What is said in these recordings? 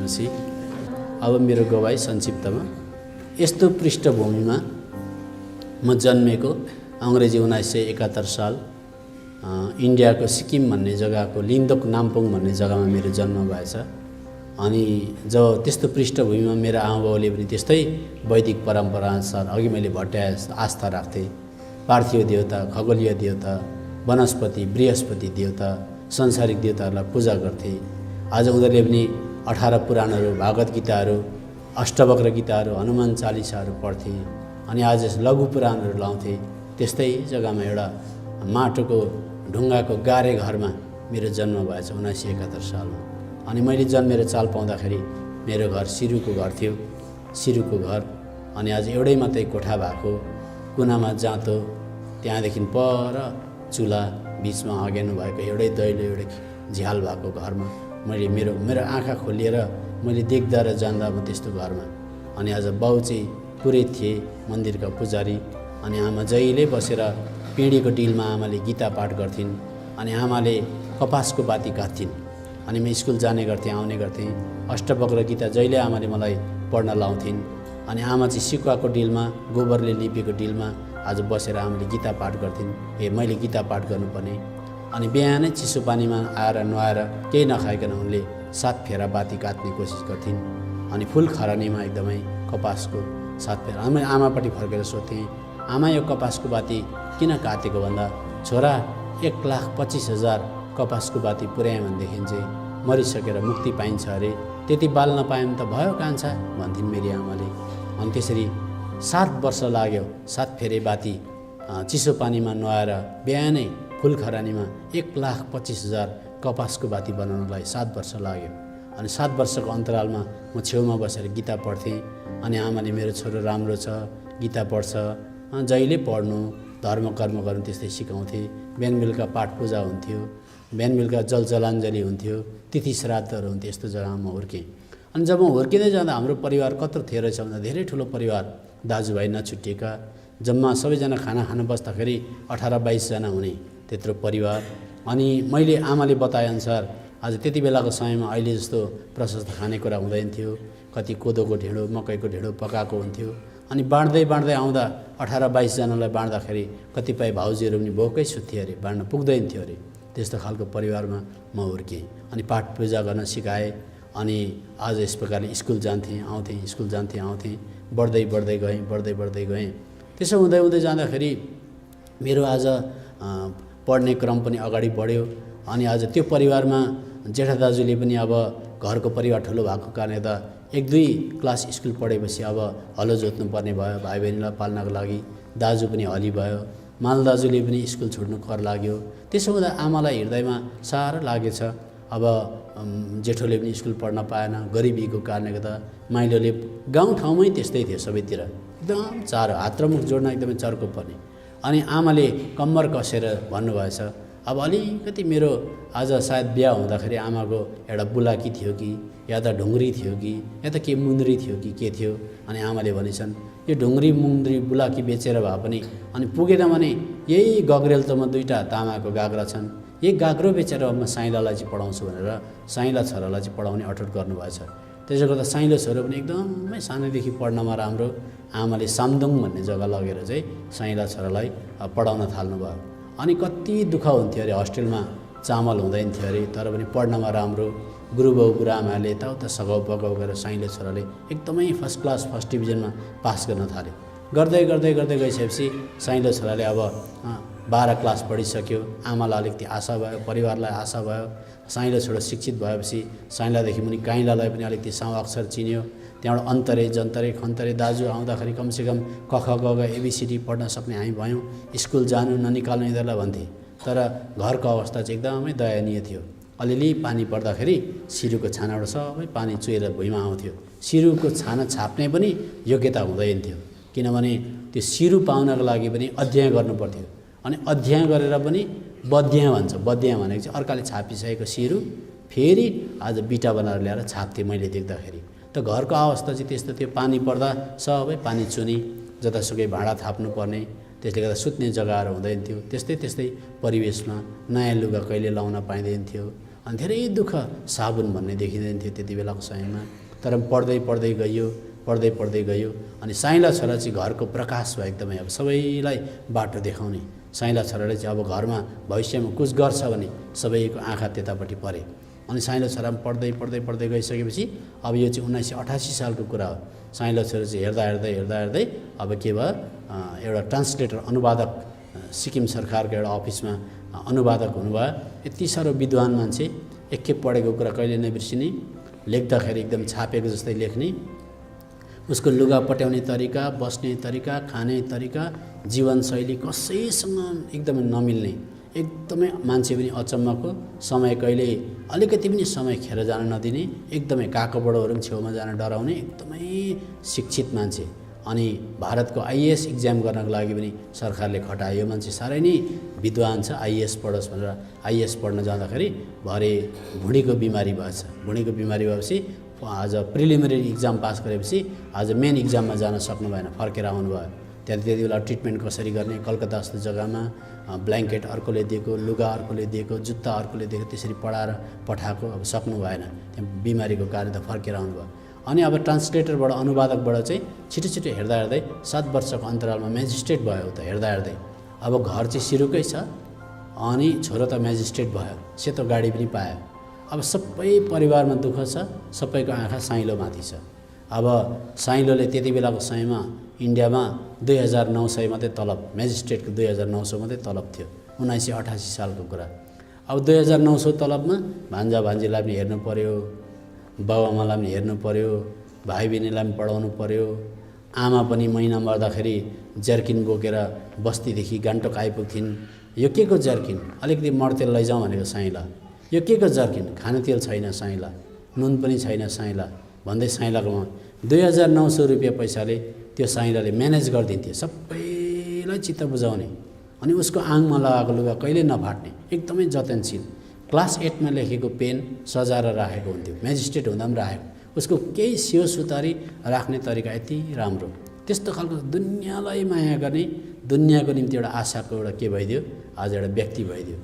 सुनिदिनुहोस्। अब मेरो गवाई संक्षिप्तमा यस्तो पृष्ठभूमिमा म जन्मेको अङ्ग्रेजी 1971 साल इन्डियाको सिक्किम भन्ने जग्गाको लिन्दोक नाम्पोङ भन्ने जग्गामा मेरो जन्म भएछ। अनि जब त्यस्तो पृष्ठभूमिमा मेरो आमाबाउले पनि त्यस्तै वैदिक परम्परा अनुसार अघि मैले भट्टाए आस्था राख्थे। पार्थिव देवता, खगोलीय देवता, वनस्पति, बृहस्पति देवता, सांसारिक देवताहरूलाई पूजा गर्थे। आज उनीहरूले पनि 18 पुराणहरू, भागवत गीताहरू, अष्टवक्र गीताहरू, हनुमान चालिसाहरू पढ्थे। अनि आज लघु पुराणहरू लाउँथे। त्यस्तै जग्गामा एउटा माटोको ढुङ्गाको गारे घरमा मेरो जन्म भएछ 1971 सालमा। अनि मैले जन्मेर चाल पाउँदाखेरि मेरो घर सिरुको घर थियो, सिरुको घर। अनि आज एउटै मात्रै कोठा भएको, कुनामा जाँतो, त्यहाँदेखि पर चुला, बिचमा अँगेनो भएको एउटै दैलो, एउटै झ्याल भएको घरमा मैले मेरो आँखा खोलिएर मैले देख्दा र जान्दा म त्यस्तो घरमा। अनि आज बाउ चाहिँ पुरोहित थिए, मन्दिरका पुजारी। अनि आमा जहिले बसेर पिँढीको डिलमा आमाले गीता पाठ गर्थिन्। अनि आमाले कपासको बाती काट्थिन्। अनि म स्कुल जाने गर्थेँ, आउने गर्थेँ। अष्टवक्र गीता जहिले आमाले मलाई पढ्न लाउँथिन्। अनि आमा चाहिँ सिकुवाको डिलमा, गोबरले लिपेको डिलमा आज बसेर आमाले गीता पाठ गर्थिन्। मैले गीता पाठ गर्नुपर्ने। अनि बिहानै चिसो पानीमा आएर नुहाएर केही नखाइकन उनले 7 फेरा बाती काट्ने कोसिस गर्थिन्। अनि फुल खरानीमा एकदमै कपासको 7 फेरा। अनि आमापट्टि फर्केर सोध्थेँ, आमा यो कपासको बाती किन काटेको भन्दा, छोरा 1,25,000 कपासको बाती पुर्याएँ भनेदेखि चाहिँ मरिसकेर मुक्ति पाइन्छ अरे, त्यति बाल्न पाएँ भने त भयो कान्छा भन्थिन् मेरी आमाले। अनि त्यसरी 7 वर्ष लाग्यो 7 फेरे बाती चिसो पानीमा नुहाएर बिहानै फुल खरानीमा 1,25,000 कपासको बाती बनाउनलाई 7 वर्ष लाग्यो। अनि 7 वर्षको अन्तरालमा म छेउमा बसेर गीता पढ्थेँ। अनि आमाले मेरो छोरो राम्रो छ, गीता पढ्छ, जहिले पढ्नु, धर्म कर्म गर्नु त्यस्तै सिकाउँथे। बिहान बेलुका पाठ पूजा हुन्थ्यो, बिहान बेलुका जलाञ्जली हुन्थ्यो, तिथि श्राद्धहरू हुन्थ्यो। यस्तो जग्गामा म हुर्केँ। अनि जब म हुर्किँदै जाँदा हाम्रो परिवार कत्रो थियो रहेछ भन्दा धेरै ठुलो परिवार, दाजुभाइ नछुटिएका, जम्मा सबैजना खाना खान बस्दाखेरि 18-22 जना हुने त्यत्रो परिवार। अनि मैले आमाले बताएअनुसार आज त्यति बेलाको समयमा अहिले जस्तो प्रशस्त खानेकुरा हुँदैन थियो। कति कोदोको ढिँडो, मकैको ढिँडो पकाएको हुन्थ्यो। अनि बाँड्दै आउँदा 18-22 जनालाई बाँड्दाखेरि कतिपय भाउजूहरू पनि भोकै सुत्थे अरे, बाँड्न पुग्दैन थियो अरे। त्यस्तो खालको परिवारमा म हुर्केँ। अनि पाठ पूजा गर्न सिकाएँ। अनि आज यस प्रकारले स्कुल जान्थेँ आउँथेँ, स्कुल जान्थेँ आउँथेँ, बढ्दै गएँ। त्यसो हुँदै जाँदाखेरि मेरो आज पढ्ने क्रम पनि अगाडि बढ्यो। अनि आज त्यो परिवारमा जेठा दाजुले पनि अब घरको परिवार ठुलो भएको कारणले त 1-2 क्लास स्कुल पढेपछि अब हलो जोत्नु पर्ने भयो भाइ बहिनीलाई पाल्नको लागि। दाजु पनि हली भयो, माल दाजुले पनि स्कुल छोड्नु कर लाग्यो। त्यसो हुँदा आमालाई हृदयमा साह्रो लागेछ। अब जेठोले पनि स्कुल पढ्न पाएन, गरिबीको कारणले गर्दा। माइलोले गाउँठाउँमै त्यस्तै थियो, सबैतिर एकदम चारो, हात र मुख जोड्न एकदमै चर्को पर्ने। अनि आमाले कम्मर कसेर भन्नुभएछ, अब अलिकति मेरो आज सायद बिहा हुँदाखेरि आमाको एउटा बुलाकी थियो कि, या त ढुङ्ग्री थियो कि, या त के मुन्द्री थियो कि के थियो। अनि आमाले भनेछन्, यो ढुङ्ग्री मुन्द्री बुलाकी बेचेर भए पनि अनि पुगेन भने यही गग्रेल त म 2टा तामाको गाग्रा छन्, यही गाग्रो बेचेर म साइलालाई चाहिँ पढाउँछु भनेर साइला छोरालाई चाहिँ पढाउने अठोट गर्नुभएछ। त्यसले गर्दा साइलो छोरो पनि एकदमै सानैदेखि पढ्नमा राम्रो। आमाले सामदुङ भन्ने जग्गा लगेर चाहिँ साइला छोरालाई पढाउन थाल्नुभयो। अनि कति दुःख हुन्थ्यो अरे, हस्टेलमा चामल हुँदैन थियो अरे, तर पनि पढ्नमा राम्रो। गुरुबाउ गुरुआमाहरूले यताउता सघाउ पकाउ गरेर साइलो छोराले एकदमै फर्स्ट क्लास फर्स्ट डिभिजनमा पास गर्न थाल्यो। गर्दै गइसकेपछि साइलो छोराले अब 12 क्लास पढिसक्यो। आमालाई अलिकति आशा भयो, परिवारलाई आशा भयो। साइलो छोरो शिक्षित भएपछि साइलादेखि मुनि काइलालाई पनि अलिकति साउ अक्षर चिन्यो। त्यहाँबाट अन्तरे जन्तरे खन्तरे दाजु आउँदाखेरि कमसेकम क ख ग घ एबिसिडी पढ्न सक्ने हामी भयौँ। स्कुल जानु ननिकाल्नु यिनीहरूलाई भन्थे। तर घरको अवस्था चाहिँ एकदमै दयनीय थियो। अलिअलि पानी पर्दाखेरि सिरुको छानाबाट सबै पानी चुहेर भुइँमा आउँथ्यो। सिरुको छाना छाप्ने पनि योग्यता हुँदैन थियो, किनभने त्यो सिरु पाउनको लागि पनि अध्ययन गर्नुपर्थ्यो। अनि अध्ययन गरेर पनि बद्याँ भन्छ, बद्याँ भनेको चाहिँ अर्काले छापिसकेको सिरु फेरि आज बिटा बनाएर ल्याएर छाप्थेँ मैले देख्दाखेरि। त घरको अवस्था चाहिँ त्यस्तो थियो। पानी पर्दा सबै पानी चुनी, जतासुकै भाँडा थाप्नु पर्ने, त्यसले गर्दा सुत्ने जग्गाहरू हुँदैन थियो। त्यस्तै परिवेशमा नयाँ लुगा कहिले लाउन पाइँदैन थियो। अनि धेरै दुःख साबुन भन्ने देखिँदैन थियो त्यति बेलाको समयमा। तर पढ्दै पढ्दै गयो अनि साइँला छोरा चाहिँ घरको प्रकाश भयो एकदमै। अब सबैलाई बाटो देखाउने साइँला छोराले चाहिँ अब घरमा भविष्यमा कुछ गर्छ भने सबैको आँखा त्यतापट्टि परे। अनि साइँला छोरामा पढ्दै गइसकेपछि अब यो चाहिँ 1988 सालको कुरा हो। साइँला छोरा चाहिँ हेर्दै अब के भयो, एउटा ट्रान्सलेटर अनुवादक सिक्किम सरकारको एउटा अफिसमा अनुवादक हुनुभयो। यति साह्रो विद्वान मान्छे, एकखेप पढेको कुरा कहिले नबिर्सिने, लेख्दाखेरि एकदम छापेको जस्तै लेख्ने, उसको लुगा पट्याउने तरिका, बस्ने तरिका, खाने तरिका, जीवनशैली कसैसँग एकदमै नमिल्ने, एकदमै मान्छे पनि अचम्मको, समय कहिले अलिकति पनि समय खेर जान नदिने, एकदमै काकोबडोहरू पनि छेउमा जान डराउने, एकदमै शिक्षित मान्छे। अनि भारतको आइएएस इक्जाम गर्नको लागि पनि सरकारले खटायो। यो मान्छे साह्रै नै विद्वान छ, आइएएस पढोस् भनेर आइएएस पढ्न जाँदाखेरि भरे भुँडीको बिमारी भएछ। भुँडीको बिमारी भएपछि आज प्रिलिमिनरी इक्जाम पास गरेपछि आज मेन इक्जाममा जान सक्नु भएन, फर्केर आउनुभयो। त्यति बेला ट्रिटमेन्ट कसरी गर्ने, कलकत्ता जस्तो जग्गामा ब्ल्याङ्केट अर्कोले दिएको, लुगा अर्कोले दिएको, जुत्ता अर्कोले दिएको, त्यसरी पढाएर पठाएको, अब सक्नु भएन, त्यहाँ बिमारीको कारण त फर्केर आउनुभयो। अनि अब ट्रान्सलेटरबाट अनुवादकबाट चाहिँ छिटो हेर्दै 7 वर्षको अन्तरालमा म्याजिस्ट्रेट भयो। त हेर्दै अब घर चाहिँ सिरुकै छ, अनि छोरो त म्याजिस्ट्रेट भयो, सेतो गाडी पनि पायो। अब सबै परिवारमा दुःख छ, सबैको आँखा साइँलोमाथि छ। अब साइँलोले त्यति बेलाको समयमा इन्डियामा 2900 मात्रै तलब, म्याजिस्ट्रेटको 2900 मात्रै तलब थियो, 1988 सालको कुरा। अब 2900 तलबमा भान्जा भान्जीलाई पनि हेर्नु पर्यो, बाबुआमालाई पनि हेर्नु पर्यो, भाइ बहिनीलाई पनि पढाउनु पर्यो। आमा पनि महिना मर्दाखेरि जर्किन बोकेर बस्तीदेखि गान्तोक आइपुग्थिन्। यो के को जर्किन, अलिकति मर्तेल लैजाउँ भनेको साइँला, यो के को जर्किन, खाने तेल छैन साइँला, नुन पनि छैन साइँला भन्दै साइँलाकोमा 2900 रुपियाँ पैसाले त्यो साइँलाले म्यानेज गरिदिन्थ्यो, सबैलाई चित्त बुझाउने। अनि उसको आङमा लगाएको लुगा कहिले नफाट्ने, एकदमै जतनशील। क्लास 8मा लेखेको पेन सजाएर राखेको हुन्थ्यो, म्याजिस्ट्रेट हुँदा पनि राखेको। उसको केही सियो सुतारी राख्ने तरिका यति राम्रो। त्यस्तो खालको दुनियाँलाई माया गर्ने, दुनियाँको निम्ति एउटा आशाको एउटा के भइदियो, आज एउटा व्यक्ति भइदियो।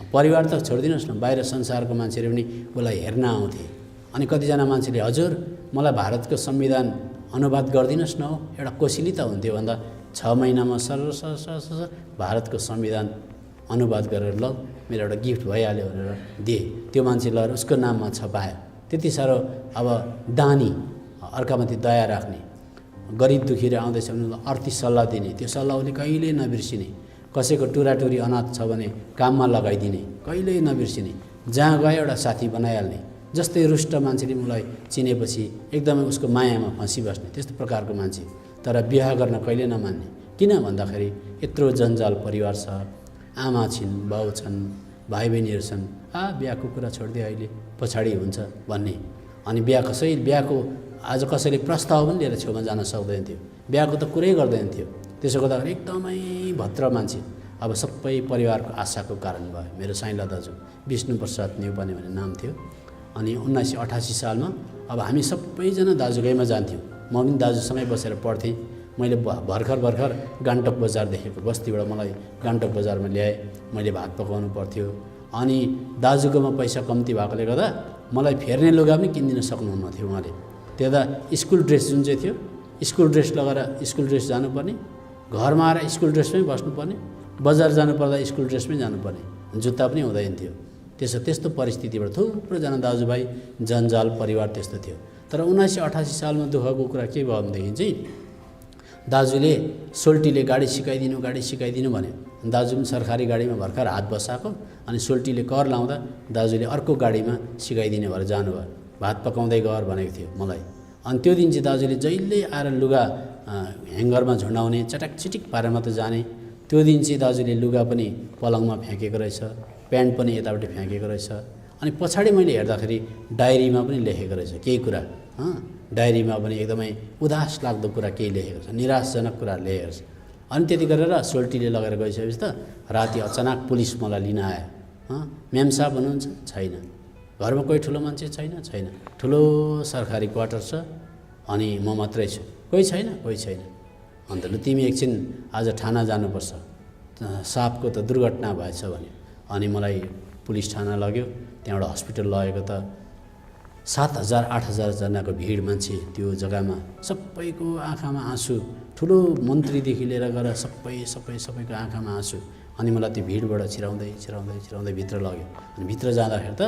परिवार त छोडिदिनुहोस् न, बाहिर संसारको मान्छेले पनि उसलाई हेर्न आउँथे। अनि कतिजना मान्छेले हजुर मलाई भारतको संविधान अनुवाद गरिदिनुहोस् न, एउटा कोसिली त हुन्थ्यो भन्दा 6 महिनामा सर भारतको संविधान अनुवाद गरेर ल मेरो एउटा गिफ्ट भइहाल्यो भनेर दिए। त्यो मान्छे लगेर उसको नाममा छपायो। त्यति साह्रो अब दानी, अर्कामाथि दया राख्ने, गरिब दुखीले आउँदैछ भने अर्थी सल्लाह दिने, त्यो सल्लाह उसले कहिले नबिर्सिने। कसैको टुराटुरी अनाथ छ भने काममा लगाइदिने, कहिल्यै नबिर्सिने। जहाँ गए एउटा साथी बनाइहाल्ने। जस्तै रुष्ट मान्छेले मलाई चिनेपछि एकदमै उसको मायामा फँसिबस्ने, त्यस्तो प्रकारको मान्छे। तर बिहा गर्न कहिले नमान्ने। किन भन्दाखेरि यत्रो जन्जाल परिवार छ, आमा छिन्, बाउ छन्, भाइ बहिनीहरू छन्, बिहाको कुरा छोडिदिए अहिले पछाडि हुन्छ भन्ने। अनि बिहाको आज कसैले प्रस्ताव पनि लिएर छेउमा जान सक्दैन थियो, बिहाको त कुरै गर्दैन थियो। त्यसो गर्दाखेरि एकदमै भद्र मान्छे। अब सबै परिवारको आशाको कारण भयो। मेरो साइँला दाजु विष्णुप्रसाद न्यौपाने भन्ने नाम थियो। अनि 1988 सालमा अब हामी सबैजना दाजुगैमा जान्थ्यौँ। म पनि दाजुसँगै बसेर पढ्थेँ। मैले भर्खर गान्तोक बजार देखेको, बस्तीबाट मलाई गान्तोक बजारमा ल्याए, मैले भात पकाउनु पर्थ्यो। अनि दाजुकोमा पैसा कम्ती भएकोले गर्दा मलाई फेर्ने लुगा पनि किनिदिन सक्नुहुन्न थियो उहाँले। त्यता स्कुल ड्रेस जुन चाहिँ थियो, स्कुल ड्रेस लगाएर स्कुल ड्रेस जानुपर्ने, घरमा आएर स्कुल ड्रेसमै बस्नुपर्ने, बजार जानुपर्दा स्कुल ड्रेसमै जानुपर्ने, जुत्ता पनि हुँदैन थियो। त्यस्तो परिस्थितिबाट थुप्रोजना दाजुभाइ जन्जाल परिवार त्यस्तो थियो। तर 1988 सालमा दुःखको कुरा के भयो भनेदेखि चाहिँ दाजुले सोल्टीले गाडी सिकाइदिनु भन्यो। दाजु पनि सरकारी गाडीमा भर्खर हात बसाएको, अनि सोल्टीले कर लाउँदा दाजुले अर्को गाडीमा सिकाइदिने भएर जानुभयो। भात पकाउँदै गर भनेको थियो मलाई। अनि त्यो दिन चाहिँ दाजुले जहिले आएर लुगा ह्याङ्गरमा झुन्डाउने, चटाक चिटिक पारेर मात्र जाने। त्यो दिन चाहिँ दाजुले लुगा पनि पलङमा फ्याँकेको रहेछ, प्यान्ट पनि यतापट्टि फ्याँकेको रहेछ। अनि पछाडि मैले हेर्दाखेरि डायरीमा पनि लेखेको रहेछ केही कुरा। डायरीमा पनि एकदमै उदास लाग्दो कुरा केही लेखेको छ, निराशजनक कुरा लेखेको छ। अनि त्यति गरेर सोल्टीले लगेर गइसकेपछि त राति अचानक पुलिस मलाई लिन आयो। म्याम साहब हुनुहुन्छ? छैन। घरमा कोही ठुलो मान्छे छैन? छैन। ठुलो सरकारी क्वार्टर छ, अनि म मात्रै छु। कोही छैन? कोही छैन। अन्त लु तिमी एकछिन आज थाना जानुपर्छ, साहबको त दुर्घटना भएछ भन्यो। अनि मलाई पुलिस थाना लग्यो, त्यहाँबाट हस्पिटल लगेको त 7,000-8,000 जनाको भिड मान्छे त्यो जग्गामा, सबैको आँखामा आँसु, ठुलो मन्त्रीदेखि लिएर गएर सबैको आँखामा आँसु। अनि मलाई त्यो भिडबाट छिराउँदै भित्र लग्यो। अनि भित्र जाँदाखेरि त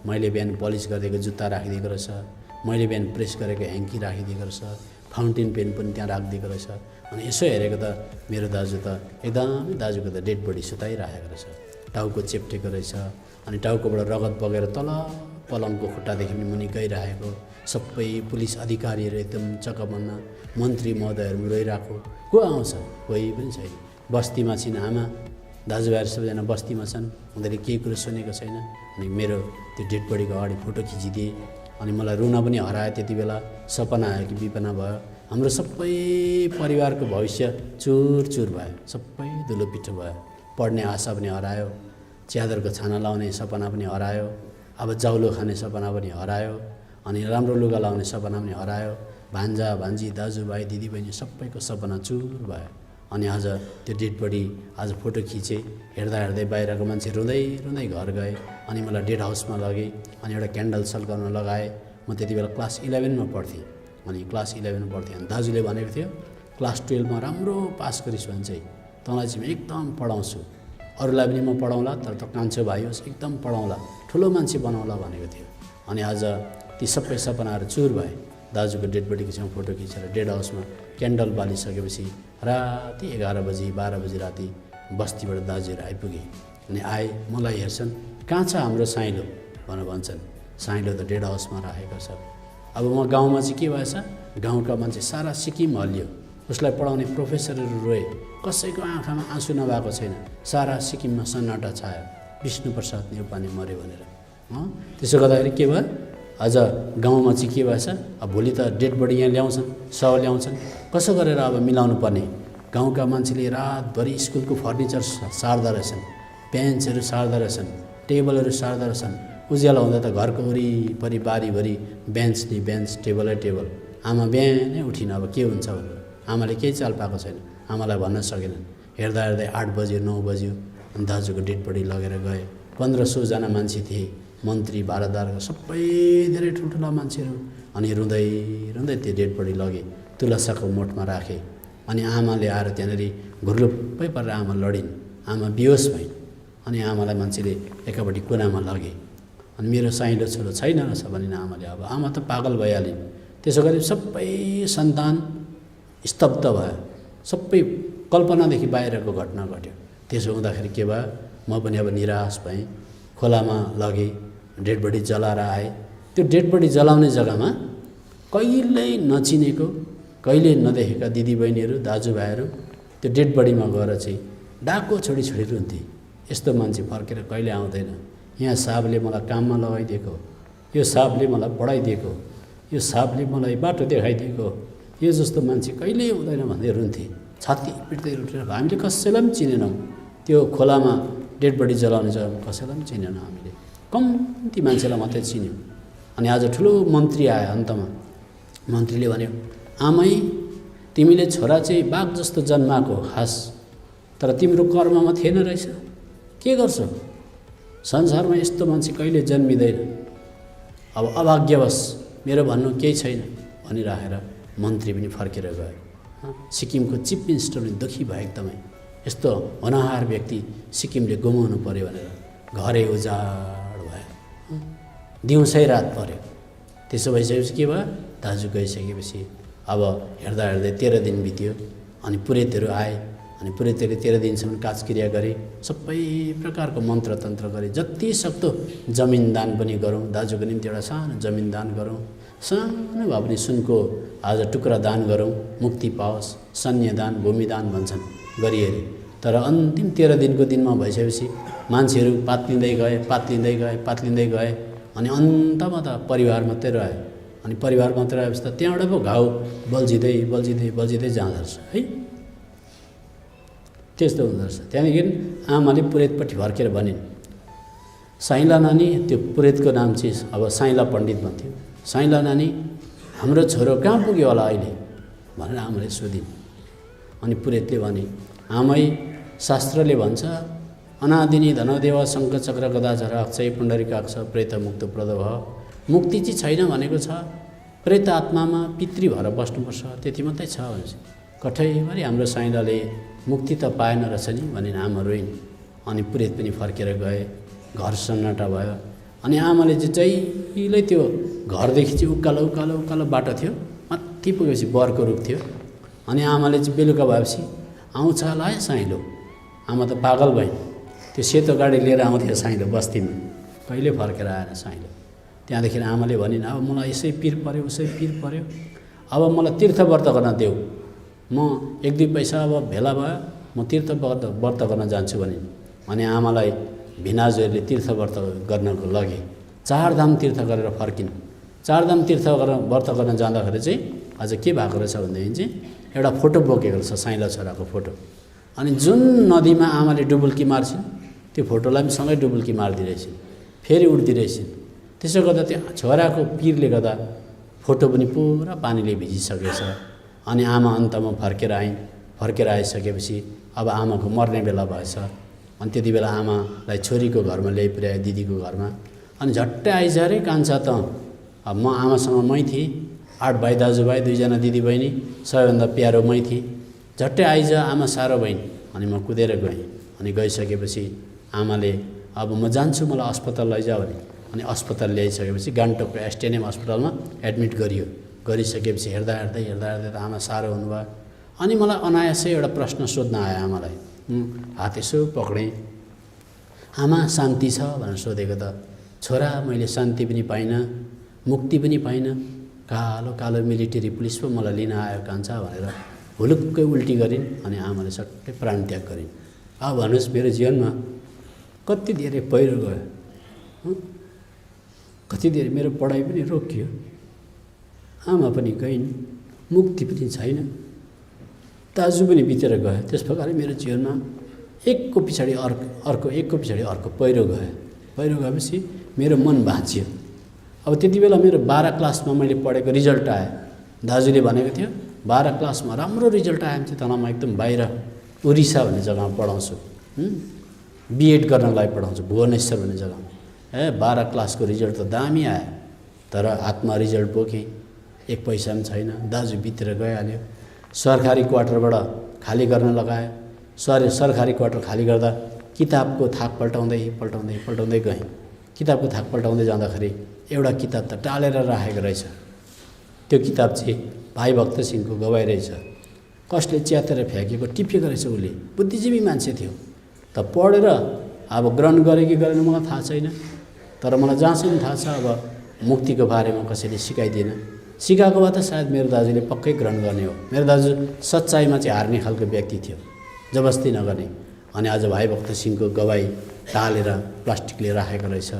मैले बिहान पलिस गरिदिएको जुत्ता राखिदिएको रहेछ, मैले बिहान प्रेस गरेको ह्याङ्की राखिदिएको रहेछ, फाउन्टेन पेन पनि त्यहाँ राखिदिएको रहेछ। अनि यसो हेरेको त मेरो दाजु त एकदमै, दाजुको त डेड बडी सुताइराखेको रहेछ, टाउको चेप्टेको रहेछ। अनि टाउकोबाट रगत बगेर तल पलङको खुट्टादेखि पनि मुनि गइरहेको, सबै पुलिस अधिकारीहरू एकदम चकमन्न, मन्त्री महोदयहरू रोइरहेको, को आउँछ? कोही पनि छैन। बस्तीमा छिन् आमा, दाजुभाइहरू सबैजना बस्तीमा छन्, उनीहरूले केही कुरो सुनेको छैन। अनि मेरो त्यो डेड बडीको अगाडि फोटो खिचिदिए। अनि मलाई रुन पनि हरायो त्यति बेला, सपना आयो कि विपना भयो। हाम्रो सबै परिवारको भविष्य चुर भयो, सबै धुलो पिठो भयो। पढ्ने आशा पनि हरायो, च्यादरको छाना लाउने सपना पनि हरायो, अब जाउलो खाने सपना पनि हरायो, अनि राम्रो लुगा लाउने सपना पनि हरायो। भान्जा भान्जी, दाजुभाइ, दिदीबहिनी सबैको सपना चुर भयो। अनि आज त्यो डेड बडी आज फोटो खिचेँ, हेर्दै बाहिरको मान्छे रुँदै घर गए। अनि मलाई डेड हाउसमा लगे, अनि एउटा क्यान्डल सल्काउन लगाए। म त्यति बेला क्लास 11मा पढ्थेँ। अनि क्लास 11मा पढ्थेँ। अनि दाजुले भनेको थियो, क्लास 12मा राम्रो पास गरिस् भने चाहिँ तँलाई चाहिँ म एकदम पढाउँछु, अरूलाई पनि म पढाउँला, तर त कान्छो भाइ होस् एकदम पढाउँला, ठुलो मान्छे बनाउँला भनेको थियो। अनि आज ती सबै सपनाहरू चुर भए। दाजुको डेड बडीको छेउमा फोटो खिचेर डेड हाउसमा क्यान्डल बालिसकेपछि राति 11 बजी 12 बजी राति बस्तीबाट दाजुहरू आइपुगे। अनि आए, मलाई हेर्छन्, कहाँ छ हाम्रो साइलो भनेर भन्छन्। साइलो त डेड हाउसमा राखेको छ। अब म गाउँमा चाहिँ के भएछ, गाउँका मान्छे सारा सिक्किम हल्लियो, उसलाई पढाउने प्रोफेसरहरू रोए, कसैको आँखामा आँसु नभएको छैन, सारा सिक्किममा सन्नाटा छायो, विष्णुप्रसाद न्यौपाने मऱ्यो भनेर। त्यसो गर्दाखेरि के भयो, आज गाउँमा चाहिँ के भएछ, अब भोलि त डेड बडी यहाँ ल्याउँछन्, शव ल्याउँछन्, कसो गरेर अब मिलाउनु पर्ने। गाउँका मान्छेले रातभरि स्कुलको फर्निचर सार्दा रहेछन्, बेन्चहरू सार्दा रहेछन्, टेबलहरू सार्दा रहेछन्। उज्यालो हुँदा त घरको वरिपरि बारीभरि बेन्च नि बेन्च, टेबलै टेबल। आमा बिहानै उठिन, अब के हुन्छ भनेर। आमाले केही चाल पाएको छैन, आमालाई भन्न सकेनन्। हेर्दा 8 बज्यो 9 बज्यो। अनि दाजुको डेड बडी लगेर गए। 1500 जना मान्छे थिए, मन्त्री भारतदारको सबै धेरै ठुल्ठुला मान्छेहरू। अनि रुँदै त्यो डेड बडी लगे, तुलसाको मोठमा राखे। अनि आमाले आएर त्यहाँनिर घुर्लुप्पै परेर आमा लडिन्, आमा बेहोस भइन्। अनि आमालाई मान्छेले एकापट्टि कुनामा लगे। अनि मेरो साइलो छोरो छैन रहेछ भनिन् आमाले। अब आमा त पागल भइहालिन्। त्यसो गरी सबै सन्तान स्तब्ध भयो, सबै कल्पनादेखि बाहिरको घटना घट्यो। त्यसो हुँदाखेरि के भयो, म पनि अब निराश भएँ। खोलामा लगे, डेड बडी जलाएर आए। त्यो डेड बडी जलाउने जग्गामा कहिल्यै नचिनेको, कहिले नदेखेका दिदीबहिनीहरू, दाजुभाइहरू त्यो डेड बडीमा गएर चाहिँ डाको छोडी रुन्थे। यस्तो मान्छे फर्केर कहिले आउँदैन। यहाँ साहबले मलाई काममा लगाइदिएको, यो साहबले मलाई पढाइदिएको, यो साहबले मलाई बाटो देखाइदिएको, यो जस्तो मान्छे कहिल्यै हुँदैन भन्दै रुन्थे। छाती पिट्दै उठेर हामीले कसैलाई पनि चिनेनौँ। त्यो खोलामा डेड बडी जलाउने जग्गामा कसैलाई पनि चिनेनौँ हामीले, कम्ती मान्छेलाई मात्रै चिन्यौँ। अनि आज ठुलो मन्त्री आयो। अन्तमा मन्त्रीले भन्यो, आमै तिमीले छोरा चाहिँ बाघ जस्तो जन्माएको खास, तर तिम्रो कर्ममा थिएन रहेछ, के गर्छौ? संसारमा यस्तो मान्छे कहिले जन्मिँदैन। अब अभाग्यवश मेरो भन्नु केही छैन भनिराखेर मन्त्री पनि फर्केर गयो। सिक्किमको चिफ मिनिस्टर पनि दुःखी भयो एकदमै। यस्तो होनहार व्यक्ति सिक्किमले गुमाउनु पर्यो भनेर घरै उजाड भयो, दिउँसै रात पर्यो। त्यसो भइसकेपछि के भयो, दाजु गइसकेपछि अब हेर्दा 13 दिन बित्यो। अनि पुरेतहरू आए। अनि पुरेतहरूले 13 दिनसम्म काजक्रिया गरे, सबै प्रकारको मन्त्रतन्त्र गरे। जति सक्दो जमिन दान पनि गरौँ, दाजुको निम्ति एउटा सानो जमिन दान गरौँ, सानो भए पनि सुनको आज टुक्रा दान गरौँ, मुक्ति पाओस्, सन्यदान भूमिदान भन्छन् गरिएरी। तर अन्तिम 13 दिनको दिनमा भइसकेपछि मान्छेहरू पात्लिँदै गए। अनि अन्तमा त परिवार मात्रै रह्यो। अनि परिवार मात्रै रहेपछि त त्यहाँबाट पो घाउ बल्झिँदै जाँदो रहेछ है, त्यस्तो हुँदो रहेछ। त्यहाँदेखि आमाले पुरेतपट्टि फर्केर भनिन्, साइला नानी, त्यो पुरेतको नाम चाहिँ अब साइला पण्डित भन्थ्यो, साइला नानी हाम्रो छोरो कहाँ पुग्यो होला अहिले भनेर आमाले सोधिन्। अनि पुरेतले भने, आमै शास्त्रले भन्छ अनादिनी धनदेव शङ्ख चक्र गदा झर अक्षय पुण्डरीकाक्ष प्रेत मुक्त प्रदव। मुक्ति चाहिँ छैन भनेको छ, प्रेत आत्मामा पितृ भएर बस्नुपर्छ, त्यति मात्रै छ भनेपछि कठैभरि हाम्रो साइँलाले मुक्ति त पाएन रहेछ नि भनिन् आमा रोइन्। अनि प्रेत पनि फर्केर गए, घर सन्नाटा भयो। अनि आमाले चाहिँ जहिले त्यो घरदेखि चाहिँ उकालो उकालो उकालो बाटो थियो, माथि पुगेपछि बरको रुख थियो। अनि आमाले चाहिँ बेलुका भएपछि आउँछ होला है साइँलो। आमा त पागल भइन्, त्यो सेतो गाडी लिएर आउँथ्यो साइँलो बस्तीमा, कहिले फर्केर आएन साइँलो। त्यहाँदेखि आमाले भनिन् अब मलाई यसै पिर पर्यो उसै पिर पर्यो, अब मलाई तीर्थ व्रत गर्न देऊ, म 1-2 पैसा अब भेला भयो म तीर्थ व्रत गर्न जान्छु भनिन्। अनि आमालाई भिनाजुहरूले तीर्थ व्रत गर्नको लगे, 4 धाम तीर्थ गरेर फर्किन्। 4 धाम तीर्थ गरेर व्रत गर्न जाँदाखेरि चाहिँ आज के भएको रहेछ भनेदेखि चाहिँ एउटा फोटो बोकेको रहेछ, साइँला छोराको फोटो। अनि जुन नदीमा आमाले डुबुल्की मार्छिन् त्यो फोटोलाई पनि सँगै डुबुल्की मारिदिरहेछन्, फेरि उठ्दिरहेछन्। त्यसो गर्दा त्यो छोराको पिरले गर्दा फोटो पनि पुरा पानीले भिजिसकेछ। अनि आमा अन्तमा फर्केर आइन्। फर्केर आइसकेपछि अब आमाको मर्ने बेला भएछ। अनि त्यति बेला आमालाई छोरीको घरमा ल्याइ पुर्यायो, दिदीको घरमा। अनि झट्टै आइज रे कान्छा त, अब म आमासँग मै थिएँ, 8 भाइ दाजुभाइ, 2 जना दिदीबहिनी, सबैभन्दा प्यारो मै थिएँ। झट्टै आइज आमा सारो बहिनी। अनि म कुदेर गएँ। अनि गइसकेपछि आमाले अब म जान्छु, मलाई अस्पताल लैजा भने। अनि अस्पताल ल्याइसकेपछि गान्तोकको एसटिएनएम अस्पतालमा एडमिट गरियो। गरिसकेपछि हेर्दा त आमा सारो हुनुभयो। अनि मलाई अनायासै एउटा प्रश्न सोध्न आयो आमालाई। हात यसो पक्रेँ, आमा शान्ति छ भनेर सोधेको त, छोरा मैले शान्ति पनि पाइनँ, मुक्ति पनि पाइनँ, कालो कालो मिलिट्री पुलिस पो मलाई लिन आयो कान्छा भनेर हुलुक्कै उल्टी गरिन्। अनि आमाले सट्टै प्राणत्याग गरिन्। अब भन्नुहोस् मेरो जीवनमा कति धेरै पहिरो गयो, कति धेरै मेरो पढाइ पनि रोकियो, आमा पनि गइन्, मुक्ति पनि छैन, दाजु पनि बितेर गयो। त्यस प्रकारले मेरो जीवनमा एकको पछाडि अर्को पहिरो गयो। पहिरो गएपछि मेरो मन भाँचियो। अब त्यति बेला मेरो 12 क्लासमा मैले पढेको रिजल्ट आयो। दाजुले भनेको थियो 12 क्लासमा राम्रो रिजल्ट आयो भने चाहिँ तँलाई म एकदम बाहिर उडिसा भन्ने जग्गामा पढाउँछु, बिएड गर्नलाई पढाउँछु भुवनेश्वर भन्ने जग्गामा। 12 क्लासको रिजल्ट त दामी आयो, तर हातमा रिजल्ट बोकेँ, 1 पैसा पनि छैन। दाजु बितेर गइहाल्यो। सरकारी क्वार्टरबाट खाली गर्न लगायो। सरकारी क्वार्टर खाली गर्दा किताबको थाक पल्टाउँदै गएँ। किताबको थाक पल्टाउँदै जाँदाखेरि एउटा किताब त टालेर राखेको रहेछ। त्यो किताब चाहिँ भाइ भक्त सिंहको गवाई रहेछ। कसले च्यातेर फ्याँकेको टिपेको रहेछ। उसले बुद्धिजीवी मान्छे थियो। त पढेर अब ग्रहण गरे कि गरेन मलाई थाहा छैन, तर मलाई जहाँसम्म थाहा छ अब मुक्तिको बारेमा कसैले सिकाइदिएन। सिकाएको भए त सायद मेरो दाजुले पक्कै ग्रहण गर्ने हो। मेरो दाजु सच्चाइमा चाहिँ हार्ने खालको व्यक्ति थियो, जबस्ती नगर्ने। अनि आज भाइ भक्त सिंहको गवाई टालेर प्लास्टिकले राखेको रहेछ।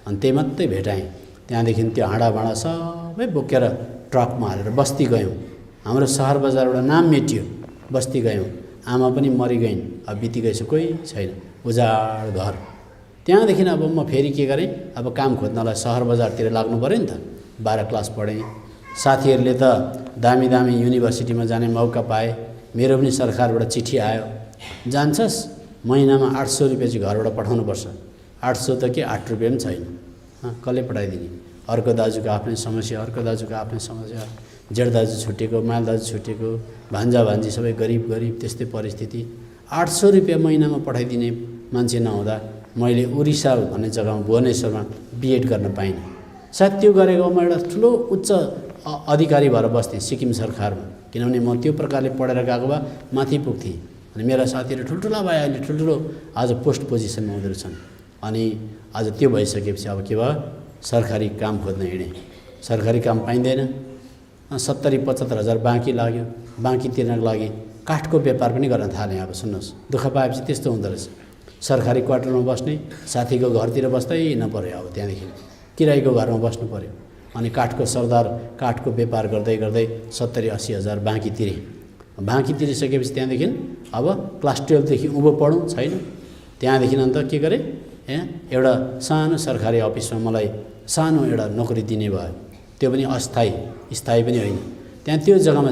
अनि त्यही मात्रै भेटाएँ। त्यहाँदेखि त्यो हाँडाभाँडा सबै बोकेर ट्रकमा हालेर बस्ती गयौँ। हाम्रो सहर बजारबाट नाम मेटियो, बस्ती गयौँ। आमा पनि मरिगइन्, अब बिति गएछ, कोही छैन, उजाड घर। त्यहाँदेखि अब म फेरि के गरेँ, अब काम खोज्नलाई सहर बजारतिर लाग्नु पऱ्यो नि त। 12 क्लास पढेँ। साथीहरूले त दामी दामी युनिभर्सिटीमा जाने मौका पाए। मेरो पनि सरकारबाट चिठी आयो, जान्छस् महिनामा 800 रुपियाँ चाहिँ घरबाट पठाउनुपर्छ। 800 त के 8 रुपियाँ पनि छैन, कसले पठाइदिने। अर्को दाजुको आफ्नै समस्या, अर्को दाजुको आफ्नै समस्या, जेठ दाजु छुटेको, माल दाजु छुटेको, भान्जा भान्जी सबै गरिब त्यस्तै परिस्थिति। 800 रुपियाँ महिनामा पठाइदिने मान्छे नहुँदा मैले उडिसा भन्ने जग्गामा भुवनेश्वरमा बिएड गर्न पाइनँ। सायद त्यो गरेको म एउटा ठुलो उच्च अधिकारी भएर बस्थेँ सिक्किम सरकारमा, किनभने म त्यो प्रकारले पढेर गएको भए माथि पुग्थेँ। अनि मेरा साथीहरू ठुल्ठुला भए, अहिले ठुल्ठुलो आज पोस्ट पोजिसनमा हुँदो रहेछन्। अनि आज त्यो भइसकेपछि अब के भयो, सरकारी काम खोज्न हिँडेँ। सरकारी काम पाइँदैन। 70-75 हजार बाँकी लाग्यो। बाँकी तिर्नको लागि काठको व्यापार पनि गर्न थालेँ। अब सुन्नुहोस्, दुःख पाएपछि त्यस्तो हुँदो रहेछ। सरकारी क्वार्टरमा बस्ने, साथीको घरतिर बस्दै नपऱ्यो। अब त्यहाँदेखि किरायको घरमा बस्नु पऱ्यो। अनि काठको सरदार, काठको व्यापार गर्दै 70-80 हजार बाँकी तिरेँ। बाँकी तिरिसकेपछि त्यहाँदेखि अब क्लास 12 देखि उँभो पढौँ छैन। त्यहाँदेखि अन्त के गरेँ, एउटा सानो सरकारी अफिसमा मलाई सानो एउटा नोकरी दिने भयो। त्यो पनि अस्थायी, स्थायी पनि होइन। त्यहाँ त्यो जग्गामा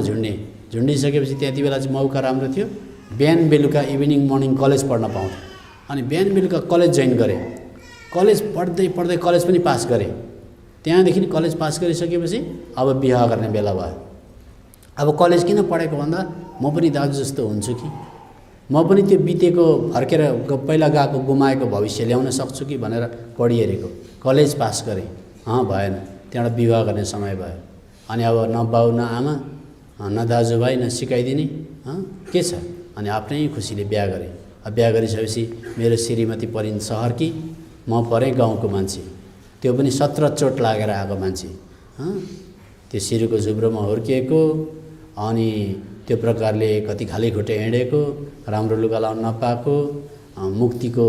झुन्डिसकेपछि त्यति बेला चाहिँ मौका राम्रो थियो। बिहान बेलुका इभिनिङ मर्निङ कलेज पढ्न पाउँथेँ। अनि बिहान बेलुका कलेज जोइन गरेँ। कलेज पढ्दै पढ्दै कलेज पनि पास गरेँ। त्यहाँदेखि कलेज पास गरिसकेपछि अब बिहा गर्ने बेला भयो। अब कलेज किन पढेको भन्दा म पनि दाजु जस्तो हुन्छु कि, म पनि त्यो बितेको फर्केर पहिला गएको गुमाएको भविष्य ल्याउन सक्छु कि भनेर पढिहेरेको। कलेज पास गरेँ, भएन। त्यहाँबाट विवाह गर्ने समय भयो। अनि अब न बाउ न आमा न दाजुभाइ न सिकाइदिने के छ, अनि आफ्नै खुसीले बिहा गरेँ। अब बिहा गरिसकेपछि मेरो श्रीमती परिन् सहरकी, म परेँ गाउँको मान्छे। त्यो पनि 17 चोट लागेर आएको मान्छे। त्यो सिरुको झुब्रोमा हुर्किएको, अनि त्यो प्रकारले कति खाली खुट्टे हिँडेको, राम्रो लुगा लाउन नपाएको, मुक्तिको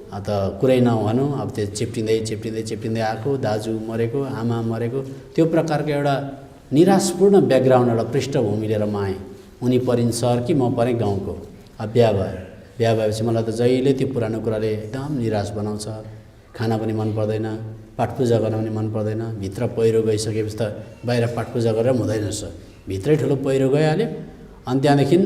त कुरै नभनौँ। अब त्यो चिप्टिँदै चिप्टिँदै चिप्टिँदै आएको, दाजु मरेको, आमा मरेको, त्यो प्रकारको एउटा निराशपूर्ण ब्याकग्राउन्ड, एउटा पृष्ठभूमि लिएर म आएँ। उनी परिन् सहर कि म परेँ गाउँको। अब बिहा भयो। बिहा भएपछि मलाई त जहिले त्यो पुरानो कुराले एकदम निराश बनाउँछ। खाना पनि मन पर्दैन, पाठपूजा गर्न पनि मन पर्दैन। भित्र पहिरो गइसकेपछि त बाहिर पाठपूजा गरेर पनि हुँदैन रहेछ, भित्रै ठुलो पहिरो गइहाल्यो। अनि त्यहाँदेखि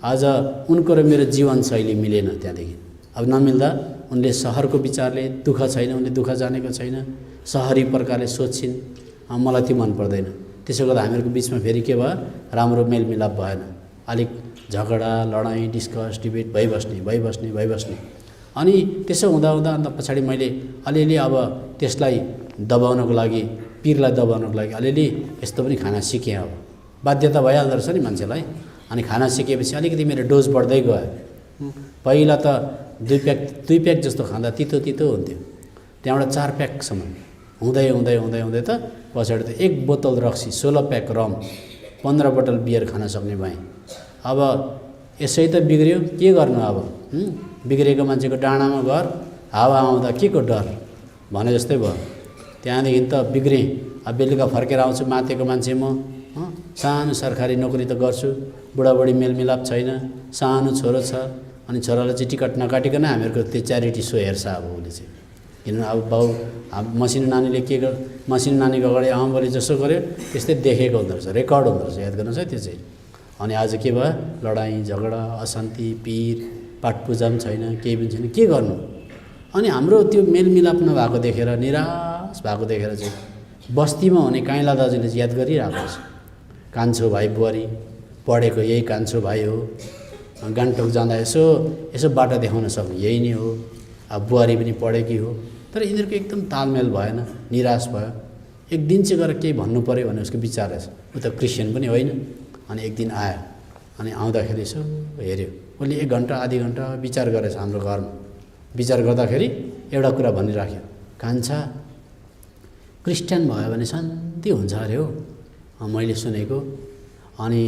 आज उनको र मेरो जीवनशैली मिलेन। त्यहाँदेखि अब नमिल्दा उनले सहरको विचारले दुःख छैन, उनले दुःख जानेको छैन, सहरी प्रकारले सोच्छिन्। मलाई त्यो मन पर्दैन। त्यसो गर्दा हामीहरूको बिचमा फेरि के भयो, राम्रो मेलमिलाप भएन। अलिक झगडा लडाइँ डिस्कस डिबेट भइबस्ने। अनि त्यसो हुँदा अन्त पछाडि मैले अलिअलि अब त्यसलाई दबाउनको लागि, पिरलाई दबाउनको लागि अलिअलि यस्तो पनि खाना सिकेँ। अब बाध्यता भइहाल्दो रहेछ नि मान्छेलाई। अनि खाना सिकेपछि अलिकति मेरो डोज बढ्दै गयो। पहिला त 2 प्याक जस्तो खाँदा तितो हुन्थ्यो, त्यहाँबाट 4 प्याकसम्म हुँदै त पछाडि त 1 बोतल रक्सी, 16 प्याक रम, 15 बोतल बियर खान सक्ने भएँ। अब यसै त बिग्रियो, के गर्नु अब। बिग्रेको मान्छेको डाँडामा घर, हावा आउँदा के को डर भने जस्तै भयो। त्यहाँदेखि त बिग्रेँ। अब बेलुका फर्केर आउँछु, मातेको मान्छे म, सानो सरकारी नोकरी त गर्छु, बुढाबुढी मेलमिलाप छैन, सानो छोरो छ। अनि छोरालाई चाहिँ टिकट नकाटिकन हामीहरूको त्यो च्यारिटी सो हेर्छ अब उसले चाहिँ। किनभने अब बाउ मसिनो नानीले मसिनो नानीको अगाडि आमाले जसो गर्यो त्यस्तै देखेको हुँदो रहेछ, रेकर्ड हुँदो रहेछ। याद गर्नुहोस् है त्यो चाहिँ। अनि आज के भयो, लडाइँ झगडा अशान्ति पिर, पाठपूजा पनि छैन, केही पनि छैन, के गर्नु। अनि हाम्रो त्यो मेलमिलाप नभएको देखेर, निराश भएको देखेर चाहिँ बस्तीमा हुने काइँला दाजुले चाहिँ याद गरिरहेको छ। कान्छो भाइ बुहारी पढेको यही कान्छो भाइ हो, गान्तोक जाँदा यसो बाटो देखाउन सक्ने यही नै हो। अब बुहारी पनि पढेकी हो। तर यिनीहरूको एकदम तालमेल भएन, निराश भयो। एक दिन चाहिँ गएर केही भन्नु पऱ्यो भने उसको विचार रहेछ। ऊ त क्रिस्चियन पनि होइन। अनि एक दिन आयो, अनि आउँदाखेरि यसो हेऱ्यो, उसले 1 घन्टा आधी घन्टा विचार गरेछ हाम्रो घरमा। विचार गर्दाखेरि एउटा कुरा भनिराख्यो, कान्छा क्रिस्चियन भयो भने शान्ति हुन्छ अरे हो, मैले सुनेको। अनि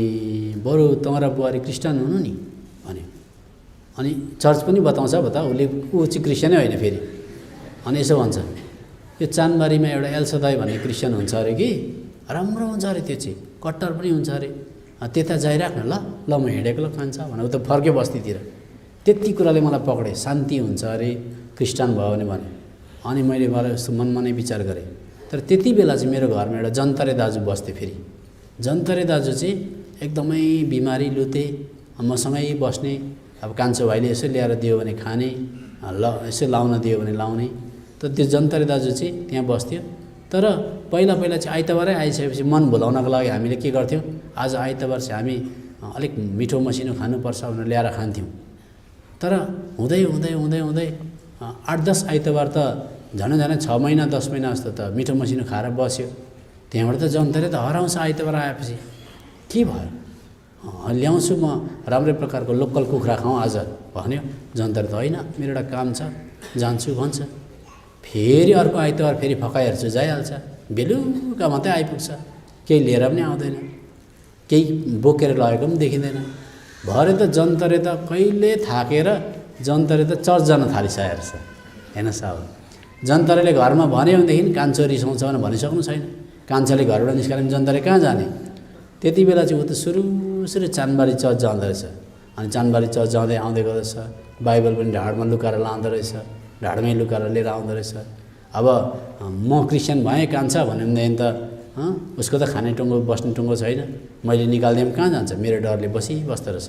बरु तँरा बुहारी क्रिस्चियन हुनु नि भन्यो। अनि चर्च पनि बताउँछ बता, ऊ चाहिँ क्रिस्चियनै होइन फेरि। अनि यसो भन्छ, यो चानबारीमा एउटा एल्सदाई भन्ने क्रिस्चियन हुन्छ अरे कि, राम्रो हुन्छ अरे त्यो चाहिँ, कट्टर पनि हुन्छ अरे, त्यता जाइराख्न ल म हिँडेको ल कान्छा भने। ऊ त फर्क्यो बस्तीतिर। त्यति कुराले मलाई पक्रे, शान्ति हुन्छ अरे क्रिस्चियन भयो भने भन्यो। अनि मैले यस्तो मनमा नै विचार गरेँ। तर त्यति बेला चाहिँ मेरो घरमा एउटा जन्तरे दाजु बस्थे। फेरि जन्तरे दाजु चाहिँ एकदमै बिमारी लुते, मसँगै बस्ने। अब कान्छो भाइले यसो ल्याएर दियो भने खाने, यसो लाउन दियो भने लाउने। त त्यो जन्तरे दाजु चाहिँ त्यहाँ बस्थ्यो। तर पहिला चाहिँ आइतबारै आइसकेपछि मन भुलाउनको लागि हामीले के गर्थ्यौँ, आज आइतबार चाहिँ हामी अलिक मिठो मसिनो खानुपर्छ भनेर ल्याएर खान्थ्यौँ। तर हुँदै 8-10 आइतबार त झन् 6 महिना 10 महिना जस्तो त मिठो मसिनो खाएर बस्यो। त्यहाँबाट त जन्तरे त हराउँछ आइतबार आएपछि। के भयो, ल्याउँछु म राम्रै प्रकारको लोकल कुखुरा खाउँ आज भन्यो। जन्तरे त होइन, मेरो एउटा काम छ, जान्छु भन्छ। फेरि अर्को आइतबार फेरि फकाइहेर्छु, जाइहाल्छ। बेलुका मात्रै आइपुग्छ, केही लिएर पनि आउँदैन, केही बोकेर लगेको पनि देखिँदैन। भरे त जन्तरे त कहिले थाकेर जन्तरे त चर्च जान थालिसकेको छ। हेर्नुहोस् अब जन्तरेले घरमा भन्यो भनेदेखि कान्छो रिसाउँछ भने भनिसक्नु छैन। कान्छाले घरबाट निस्केर जन्तरे कहाँ जाने। त्यति बेला चाहिँ ऊ त सुरु चानबारी चर्च जाँदो रहेछ। अनि चानबारी चर्च जाँदै आउँदै गर्दैछ, बाइबल पनि ढाडमा लुकाएर लाँदो रहेछ, ढाडमै लुकाएर लिएर आउँदो रहेछ। अब म क्रिस्चियन भएँ कान्छा भन्यो भनेदेखि त उसको त खाने टुङ्गो बस्ने टुङ्गो छैन, मैले निकालिदिएँ कहाँ जान्छ, मेरो डरले बस्दो रहेछ।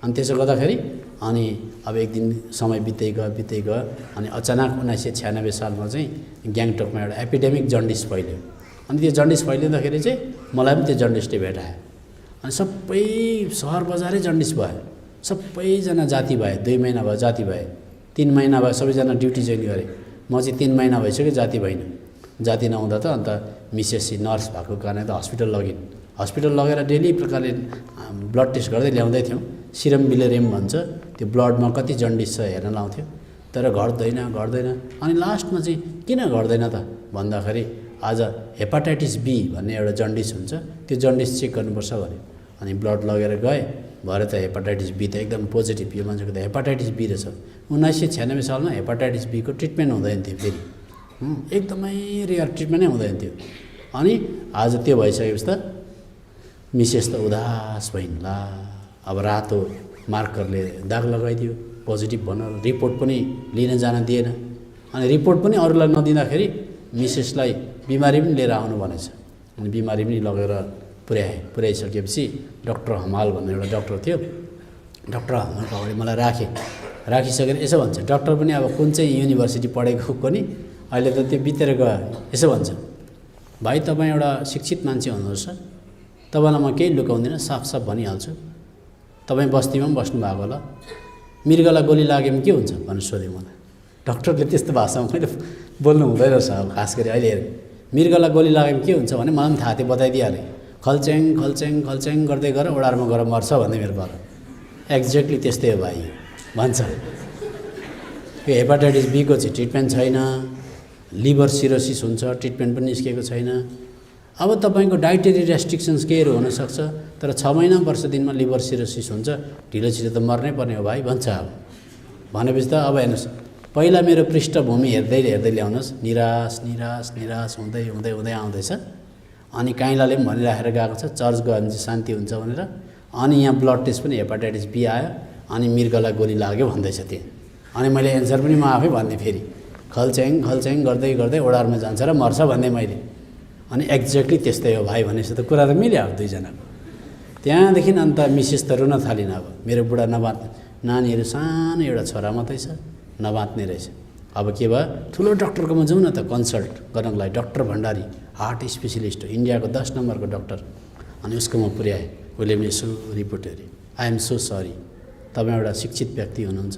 अनि त्यसो गर्दाखेरि अनि अब एक दिन समय बित्दै गयो अनि अचानक 1996 सालमा चाहिँ ग्याङटकमा एउटा एपिडेमिक जन्डिस फैल्यो। अनि त्यो जन्डिस फैलिँदाखेरि चाहिँ मलाई पनि त्यो जन्डिसले भेटायो। अनि सबै सहर बजारै जन्डिस भयो, सबैजना जाति भए। 2 महिना भयो जाति भए, 3 महिना भयो सबैजना ड्युटी जोइन गरे। म चाहिँ 3 महिना भइसक्यो जाति भइनँ। जाति नहुँदा त अन्त मिसेस नर्स भएको कारणले त हस्पिटल लगिन्। हस्पिटल लगेर डेली प्रकारले ब्लड टेस्ट गर्दै ल्याउँदै थियौँ। सिरम बिलेरियम भन्छ, त्यो ब्लडमा कति जन्डिस छ हेर्न लाउँथ्यो, तर घट्दैन। अनि लास्टमा चाहिँ किन घट्दैन त भन्दाखेरि आज हेपाटाइटिस बी भन्ने एउटा जन्डिस हुन्छ, त्यो जन्डिस चेक गर्नुपर्छ भन्यो। अनि ब्लड लगेर गए, भरे त हेपाटाइटिस बी त एकदम पोजिटिभ, यो मान्छेको त हेपाटाइटिस बी रहेछ। 1996 सालमा हेपाटाइटिस बीको ट्रिटमेन्ट हुँदैन थियो फेरि, एकदमै रेयर ट्रिटमेन्टै हुँदैन थियो। अनि आज त्यो भइसकेपछि त मिसेस त उदास भइन्। ला अब रातो मार्करले दाग लगाइदियो, पोजिटिभ भनेर रिपोर्ट पनि लिन जान दिएन। अनि रिपोर्ट पनि अरूलाई नदिँदाखेरि मिसेसलाई बिमारी पनि लिएर आउनु भनेछ। अनि बिमारी पनि लगेर पुर्याइसकेपछि डाक्टर हमाल भन्ने एउटा डाक्टर थियो, डाक्टर हमालको अगाडि मलाई राखिसकेर यसो भन्छ, डाक्टर पनि अब कुन चाहिँ युनिभर्सिटी पढेको पनि अहिले त त्यो बितेर गयो। यसो भन्छ, भाइ तपाईँ एउटा शिक्षित मान्छे हुनुहुन्छ, तपाईँलाई म केही लुकाउँदिनँ, साफ भनिहाल्छु। तपाईँ बस्तीमा पनि बस्नु भएको होला, मृगलाई गोली लाग्यो भने के हुन्छ भनेर सोध्यो मलाई। डाक्टरले त्यस्तो भाषामा मैले बोल्नु हुँदैन रहेछ। अब खास गरी अहिले हेर, मृगलाई गोली लाग्यो भने के हुन्छ भने मलाई पनि थाहा थियो, बताइदिइहालेँ। खल्च्याङ गर्दै गएर ओडारमा गएर मर्छ भन्दै मेरो पालो। एक्ज्याक्टली त्यस्तै हो भाइ भन्छ। यो हेपाटाइटिस बीको चाहिँ ट्रिटमेन्ट छैन, लिभर सिरोसिस हुन्छ, ट्रिटमेन्ट पनि निस्केको छैन। अब तपाईँको डाइटेरी रेस्ट्रिक्सन्स केहीहरू हुनसक्छ, तर 6 महिना वर्ष दिनमा लिभर सिरोसिस हुन्छ, ढिलो छिटो त मर्नै पर्ने हो भाइ भन्छ। अब भनेपछि त अब हेर्नुहोस्, पहिला मेरो पृष्ठभूमि हेर्दै ल्याउनुहोस्, निराश हुँदै आउँदैछ। अनि काइँलाले पनि भनिराखेर गएको छ चर्च गयो भने चाहिँ शान्ति हुन्छ भनेर। अनि यहाँ ब्लड टेस्ट पनि हेपाटाइटिस बी आयो, अनि मृगलाई गोली लाग्यो भन्दैछ त्यो। अनि मैले एन्सर पनि म आफै भन्ने, फेरि खल्च्याङ गर्दै ओडारमा जान्छ र मर्छ भन्ने मैले। अनि एक्ज्याक्टली त्यस्तै हो भाइ भनेपछि त कुरा त मिल्यो अब दुईजनाको। त्यहाँदेखि अन्त मिसेस त रुन थालिन्। अब मेरो बुढा नानीहरू सानो एउटा छोरा मात्रै छ, नबाँच्ने रहेछ। अब के भयो, ठुलो डक्टरकोमा जाउँ न त कन्सल्ट गर्नको लागि। डाक्टर भण्डारी हार्ट स्पेसलिस्ट हो, इन्डियाको 10 नम्बरको डाक्टर। अनि उसकोमा पुर्याएँ। उसले पनि यसो रिपोर्ट हेऱ्यो, आई एम सो सरी, तपाईँ एउटा शिक्षित व्यक्ति हुनुहुन्छ,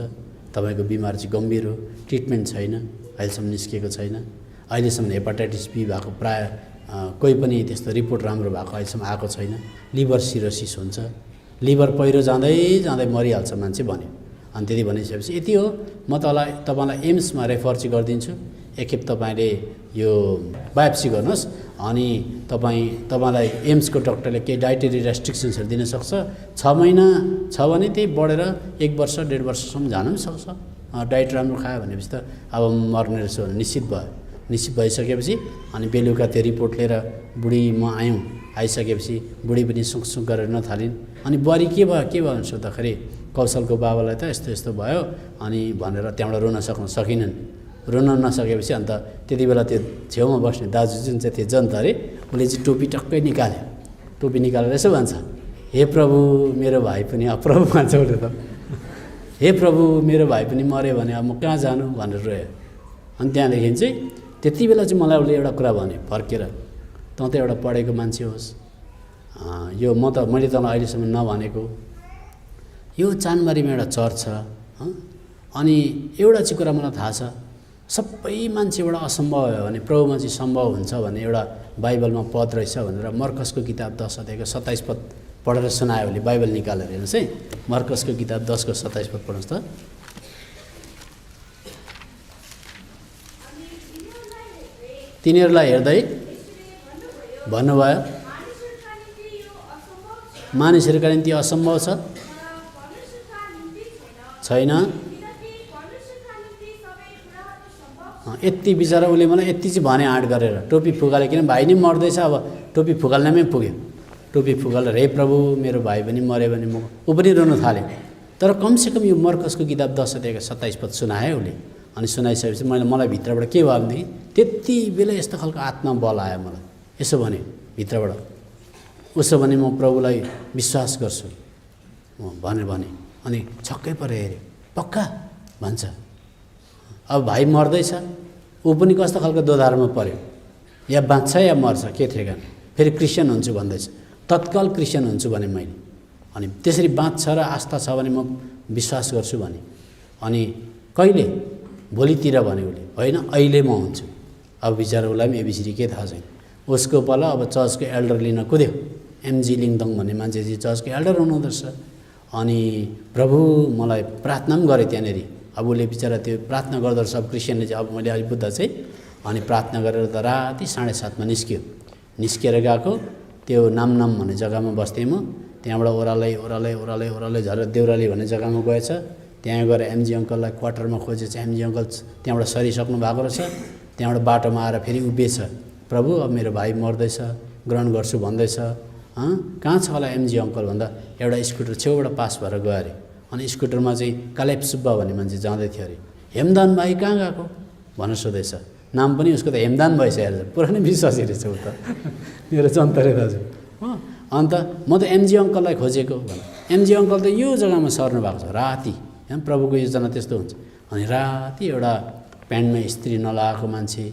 तपाईँको बिमार चाहिँ गम्भीर हो, ट्रिटमेन्ट छैन, अहिलेसम्म निस्केको छैन। अहिलेसम्म हेपाटाइटिस बी भएको प्राय कोही पनि त्यस्तो रिपोर्ट राम्रो भएको अहिलेसम्म आएको छैन। लिभर सिरोसिस हुन्छ, लिभर पहिरो जाँदै मरिहाल्छ मान्छे भन्यो। अनि त्यति भनिसकेपछि यति हो, म तपाईँलाई एम्समा रेफर चाहिँ गरिदिन्छु। एकखेप तपाईँले यो बायोप्सी गर्नुहोस्, अनि तपाईँलाई एम्सको डक्टरले केही डाइटेरी रेस्ट्रिक्सन्सहरू दिनसक्छ। 6 महिना छ भने त्यही बढेर 1 वर्ष 1.5 वर्षसम्म जानु पनि सक्छ। डाइट राम्रो खायो भनेपछि त अब मर्ने रहेछ भने निश्चित भयो। निश्चित भइसकेपछि अनि बेलुका त्यो रिपोर्ट लिएर बुढी म आइसकेपछि बुढी पनि सुख गरेर नथालिन्। अनि बुहारी के भयो भने सोद्धाखेरि कौशलको बाबालाई त यस्तो भयो अनि भनेर त्यहाँबाट रुन सकिनन्। रुन नसकेपछि अन्त त्यति बेला त्यो छेउमा बस्ने दाजु जुन चाहिँ थियो जन्त अरे, उसले चाहिँ टोपी टक्कै निकाल्यो। टोपी निकालेर यसो भन्छ, हे प्रभु मेरो भाइ पनि, प्रभु भन्छ उसले त, हे प्रभु मेरो भाइ पनि मऱ्यो भने अब म कहाँ जानु भनेर रोयो। अनि त्यहाँदेखि चाहिँ त्यति बेला चाहिँ मलाई उसले एउटा कुरा भन्यो फर्केर, तँ त एउटा पढेको मान्छे होस्, यो मैले तँलाई अहिलेसम्म नभनेको, यो चानबारीमा एउटा चर्च छ, अनि एउटा चाहिँ कुरा मलाई थाहा छ, सबै मान्छेबाट असम्भव हो भने प्रभुमा चाहिँ सम्भव हुन्छ भन्ने एउटा बाइबलमा पद रहेछ भनेर मर्कसको किताब 10 अध्यायको 27 पद पढेर सुनायो उसले। बाइबल निकालेर हेर्नुहोस् है, मर्कसको किताब 10 को 27 पद पढ्नुहोस् त। तिनीहरूलाई हेर्दै भन्नुभयो, मानिसहरूका निम्ति असम्भव छैन। यति बिचरा उसले मलाई यति चाहिँ भने आँट गरेर टोपी फुकाले, किन भाइ नै मर्दैछ, अब टोपी फुकाल्नमै पुग्यो। टोपी फुकालेर हे प्रभु मेरो भाइ पनि मऱ्यो भने म ऊ पनि रुन थाल्यो। तर कमसेकम यो मर्कसको किताब 10 अध्यायको 27 पद सुनायो उसले। अनि सुनाइसकेपछि मलाई भित्रबाट के भयो भनेदेखि त्यति बेला यस्तो खालको आत्मा बल आयो मलाई। यसो भने भित्रबाट, उसो भने म प्रभुलाई विश्वास गर्छु भने अनि छक्कै परे हेऱ्यो, पक्का भन्छ। अब भाइ मर्दैछ, ऊ पनि कस्तो खालको दोधारमा पर्यो, या बाँच्छ या मर्छ के ठेगान, फेरि क्रिस्चियन हुन्छु भन्दैछ। तत्काल क्रिस्चियन हुन्छु भने मैले, अनि त्यसरी बाँच्छ र आस्था छ भने म विश्वास गर्छु भने। अनि कहिले? भोलितिर भने उसले, होइन अहिले म हुन्छु। अब बिचरा उसलाई पनि एबिसिडी के थाहा छैन। उसको पाला अब चर्चको एल्डर लिन कुद्यो। एमजी लिङदङ भन्ने मान्छे चाहिँ चर्चको एल्डर हुनुहुँदो रहेछ। अनि प्रभु मलाई प्रार्थना पनि गरेँ त्यहाँनिर। अब उसले बिचरा त्यो प्रार्थना गर्दो रहेछ। अब क्रिस्चियनले चाहिँ, अब मैले अलिक बुझ्दा चाहिँ, अनि प्रार्थना गरेर त राति 7:30 निस्क्यो। निस्केर गएको त्यो नाम भन्ने जग्गामा बस्थेँ म। त्यहाँबाट ओह्रालै झरेर देउराली भन्ने जग्गामा गएछ। त्यहाँ गएर एमजी अङ्कललाई क्वार्टरमा खोजेछ। एमजी अङ्कल त्यहाँबाट सरिसक्नु भएको रहेछ। त्यहाँबाट बाटोमा आएर फेरि उभिएछ, प्रभु अब मेरो भाइ मर्दैछ, ग्रहण गर्छु भन्दैछ। कहाँ छ होला एमजी अङ्कल भन्दा एउटा स्कुटर छेउबाट पास भएर गयो अरे। अनि स्कुटरमा चाहिँ कालेब सुब्बा भन्ने मान्छे जाँदै थियो अरे। हेमदान भाइ कहाँ गएको भनेर सोधेछ। नाम पनि उसको त हेमदान भइसकेको छ, पुरानै विश्वासी रहेछ ऊ त, मेरो जन्तरे दाजु। अन्त म त एमजी अङ्कललाई खोजेको भने, एमजी अङ्कल त यो जग्गामा सर्नु भएको छ राति। प्रभुको योजना त्यस्तो हुन्छ। अनि राति एउटा प्यान्टमा इस्त्री नलागेको मान्छे,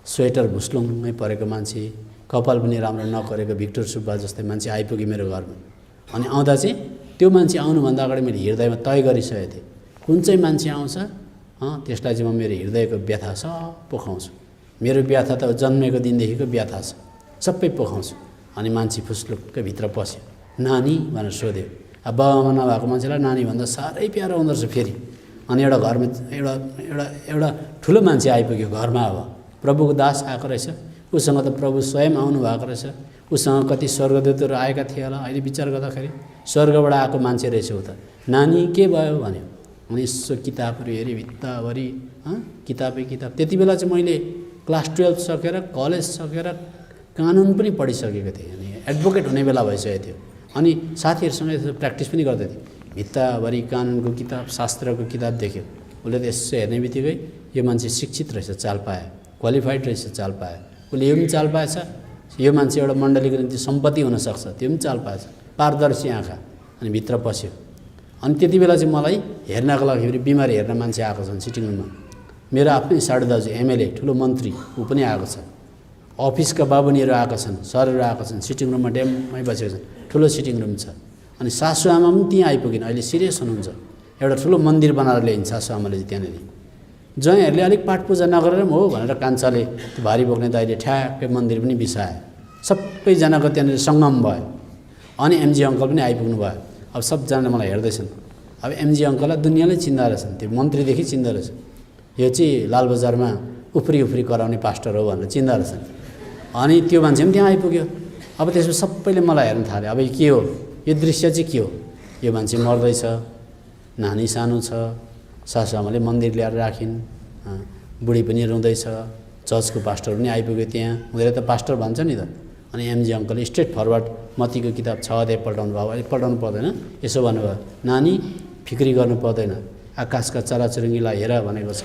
स्वेटर भुस्लुङमै परेको मान्छे, कपाल पनि राम्रो नकरेको भिक्टर सुब्बा जस्तै मान्छे आइपुग्यो मेरो घरमा। अनि आउँदा चाहिँ त्यो मान्छे आउनुभन्दा अगाडि मैले हृदयमा तय गरिसकेको थिएँ, कुन चाहिँ मान्छे आउँछ त्यसलाई चाहिँ म मेरो हृदयको व्यथा सब पोखाउँछु। मेरो व्यथा त जन्मेको दिनदेखिको व्यथा छ, सबै पोखाउँछु। अनि मान्छे फुस्लुक्कै भित्र पस्यो। नानी भनेर सोध्यो। अब बाबामा नभएको मान्छेलाई नानी भन्दा साह्रै प्यारो हुँदो रहेछ फेरि। अनि एउटा घरमा एउटा ठुलो मान्छे आइपुग्यो घरमा। अब प्रभुको दास आएको रहेछ। उसँग त प्रभु स्वयं आउनु भएको रहेछ। उसँग कति स्वर्गदूतहरू आएका थिए होला। अहिले विचार गर्दाखेरि स्वर्गबाट आएको मान्छे रहेछ ऊ त। नानी के भयो भन्यो। अनि यसो किताबहरू हेरेँ भित्ताभरि, किताबै किताब। त्यति बेला चाहिँ मैले क्लास 12 सकेर कलेज सकेर कानुन पनि पढिसकेको थिएँ। अनि एडभोकेट हुने बेला भइसकेको थियो। अनि साथीहरूसँग यसो प्र्याक्टिस पनि गर्दै थिएँ। भित्ताभरि कानुनको किताब, शास्त्रको किताब देख्यो। उसले त यसो हेर्ने बित्तिकै यो मान्छे शिक्षित रहेछ, चाल पायो, क्वालिफाइड रहेछ, चाल पायो। उसले यो पनि चाल पाएछ, यो मान्छे एउटा मण्डलीको निम्ति सम्पत्ति हुनसक्छ, त्यो पनि चाल पाएछ। पारदर्शी आँखा। अनि भित्र पस्यो। अनि त्यति बेला चाहिँ मलाई हेर्नको लागि फेरि बिमारी हेर्न मान्छे आएको छन् सिटिङ रुममा। मेरो आफ्नै साडु दाजु एमएलए ठुलो मन्त्री ऊ पनि आएको छ। अफिसका बाबुनीहरू आएका छन्, सरहरू आएका छन्। सिटिङ रुममा ड्याममै बसेको छन्। ठुलो सिटिङ रुम छ। अनि सासुआमा पनि त्यहाँ आइपुगिन्। अहिले सिरियस हुनुहुन्छ। एउटा ठुलो मन्दिर बनाएर ल्याइन् सासुआमाले चाहिँ त्यहाँनिर। ज्वाइँहरूले अलिक पाठपूजा नगरेर पनि हो भनेर कान्छाले त्यो भारी बोक्ने दाइले ठ्याक्कै मन्दिर पनि बिसाए। सबैजनाको त्यहाँनिर सङ्गम भयो। अनि एमजी अङ्कल पनि आइपुग्नु भयो। अब सबजनाले मलाई हेर्दैछन्। अब एमजी अङ्कललाई दुनियाँले चिन्दा रहेछन्, त्यो मन्त्रीदेखि चिन्दा रहेछ। यो चाहिँ लालबजारमा उफ्री कराउने पास्टर हो भनेर चिन्दा रहेछन्। अनि त्यो मान्छे पनि त्यहाँ आइपुग्यो। अब त्यसमा सबैले मलाई हेर्न थाल्यो। अब के हो यो दृश्य चाहिँ के हो? यो मान्छे मर्दैछ, नानी सानो छ, सासुआमाले मन्दिर ल्याएर राखिन्, बुढी पनि रुँदैछ, चर्चको पास्टर पनि आइपुग्यो त्यहाँ। उनीहरूले त पास्टर भन्छ नि त। अनि एमजी अङ्कलले स्ट्रेट फरवर्ड मत्तीको किताब 6 अध्याय पल्टाउनु भयो। अहिले पल्टाउनु पर्दैन, यसो भन्नुभयो, नानी फिक्री गर्नु पर्दैन, आकाशका चराचुरुङ्गीलाई हेर भनेको छ।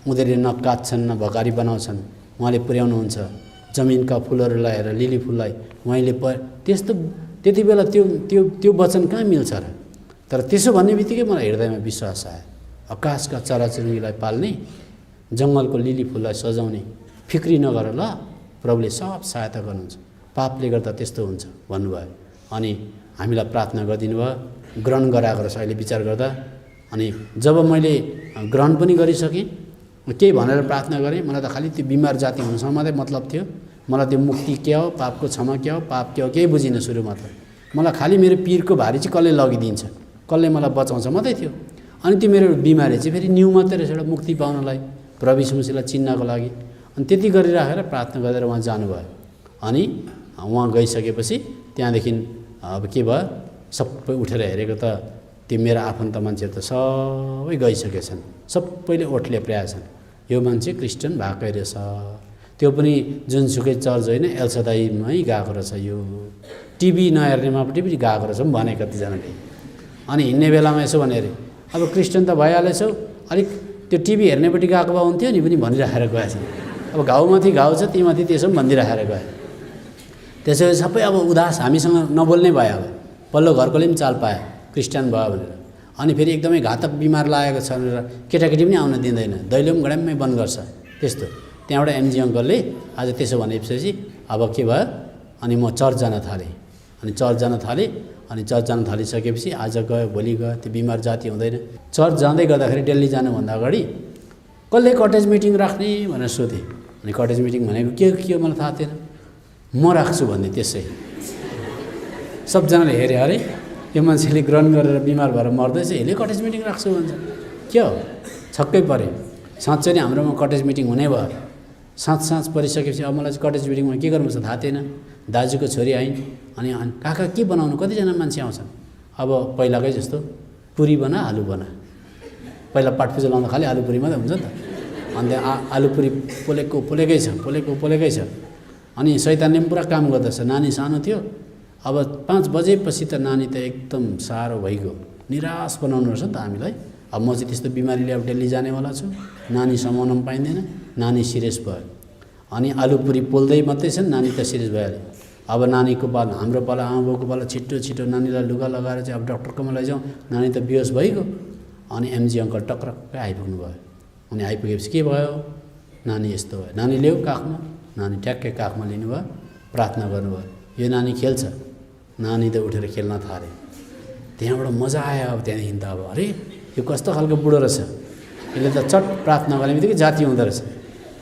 उनीहरूले न काट्छन् न भकारी बनाउँछन्, उहाँले पुर्याउनुहुन्छ। जमिनका फुलहरूलाई हेर, लिली फुललाई उहाँले त्यस्तो। त्यति बेला त्यो वचन कहाँ मिल्छ र? तर त्यसो भन्ने बित्तिकै मलाई हृदयमा विश्वास आयो। आकाशका चराचुरुङ्गीलाई पाल्ने, जङ्गलको लिली फुललाई सजाउने फिक्री नगर ल, प्रभुले सब सहायता गर्नुहुन्छ। पापले गर्दा त्यस्तो हुन्छ भन्नुभयो। अनि हामीलाई प्रार्थना गरिदिनु भयो। ग्रहण गराएको रहेछ अहिले विचार गर्दा। अनि जब मैले ग्रहण पनि गरिसकेँ, केही भनेर प्रार्थना गरेँ। मलाई त खालि त्यो बिमार जाति हुनुसँग मात्रै मतलब थियो। मलाई त्यो मुक्ति के हो, पापको क्षमा के हो, पाप के हो, केही बुझिनँ सुरुमा त। मलाई खालि मेरो पीरको भारी चाहिँ कसले लगिदिन्छ, कसले मलाई बचाउँछ मात्रै थियो। अनि त्यो मेरो बिमारी चाहिँ फेरि न्यू मात्रै रहेछ, एउटा मुक्ति पाउनलाई, प्रभु यीशु मसीहलाई चिन्नको लागि। अनि त्यति गरिराखेर प्रार्थना गरेर उहाँ जानुभयो। अनि उहाँ गइसकेपछि त्यहाँदेखि अब के भयो, सबै उठेर हेरेको त त्यो मेरो आफन्त मान्छेहरू त सबै गइसकेछन्। सबैले ओठले प्र्याएछन्, यो मान्छे क्रिस्चियन भएकै रहेछ। त्यो पनि जुनसुकै चर्च होइन, एल्सादाईमै गएको रहेछ, यो टिभी नहेर्नेमा पनि गएको रहेछ भने कतिजनाले। अनि हिँड्ने बेलामा यसो भने अरे, अब क्रिस्चियन त भइहालेछौ, अलिक त्यो टिभी हेर्नेपट्टि गएको भए हुन्थ्यो नि पनि भनिराखेर गएछ। अब घाउमाथि घाउ छ, तीमाथि त्यसो पनि भनिदिराखेर गए। त्यसो सबै अब उदास, हामीसँग नबोल्ने भयो। अब पल्लो घरकोले पनि चाल पायो क्रिस्चियन भयो भनेर। अनि फेरि एकदमै घातक बिमार लागेको छ भनेर केटाकेटी पनि आउन दिँदैन, दैलो पनि गडाममै बन्द गर्छ। त्यस्तो त्यहाँबाट एमजी अङ्कलले आज त्यसो भनेपछि अब के भयो, अनि म चर्च जान थालेँ। अनि चर्च जान थालिसकेपछि आज गयो भोलि गयो, त्यो बिमार जाति हुँदैन। चर्च जाँदै गर्दाखेरि दिल्ली जानुभन्दा अगाडि कसले कटेज मिटिङ राख्ने भनेर सोधेँ। अनि कटेज मिटिङ भनेको के हो मलाई थाहा थिएन, म राख्छु भन्ने। त्यसै सबजनाले हेरे, अरे यो मान्छेले ग्रहण गरेर बिमार भएर मर्दैछ, यसले कटेज मिटिङ राख्छु भन्छ, के हो, छक्कै पऱ्यो। साँच्चै नै हाम्रोमा कटेज मिटिङ हुने भयो। साँझ परिसकेपछि अब मलाई चाहिँ कटेज मिटिङमा के गर्नुपर्छ थाहा थिएन। दाजुको छोरी आइन्, अनि काका के बनाउनु, कतिजना मान्छे आउँछन्। अब पहिलाकै जस्तो पुरी बना आलु बना, पहिला पाठपूजा लाउँदा खालि आलु पुरी मात्रै हुन्छ नि त। अनि आलु पुरी पोलेकै छ। अनि शैतानले पनि पुरा काम गर्दछ। नानी सानो थियो, अब 5 बजेपछि त नानी त एकदम साह्रो भइगयो, निराश बनाउनु रहेछ नि त हामीलाई। अब म चाहिँ त्यस्तो बिमारीले अब दिल्ली जानेवाला छु, नानी समाउन पनि पाइँदैन, नानी सिरियस भयो। अनि आलु पुरी पोल्दै मात्रै छन्, नानी त सिरियस भइहाल्यो। अब नानीको पाला, हाम्रो पाला, आमाबाउको पाला, छिटो नानीलाई लुगा लगाएर चाहिँ अब डक्टरकोमा लैजाउँ, नानी त बेहोस भइगयो। अनि एमजी अङ्कल टक्रक्कै आइपुग्नु भयो। अनि आइपुगेपछि के भयो, नानी यस्तो भयो। नानी ल्याऊ काखमा, नानी ट्याक्कै काखमा लिनुभयो, प्रार्थना गर्नुभयो। यो नानी खेल्छ, नानी त उठेर खेल्न थाल्यो। त्यहाँबाट मजा आयो। अब त्यहाँदेखि त अब अरे यो कस्तो खालको बुढो रहेछ, यसले त चट प्रार्थना गर्ने बित्तिकै जाति हुँदो रहेछ।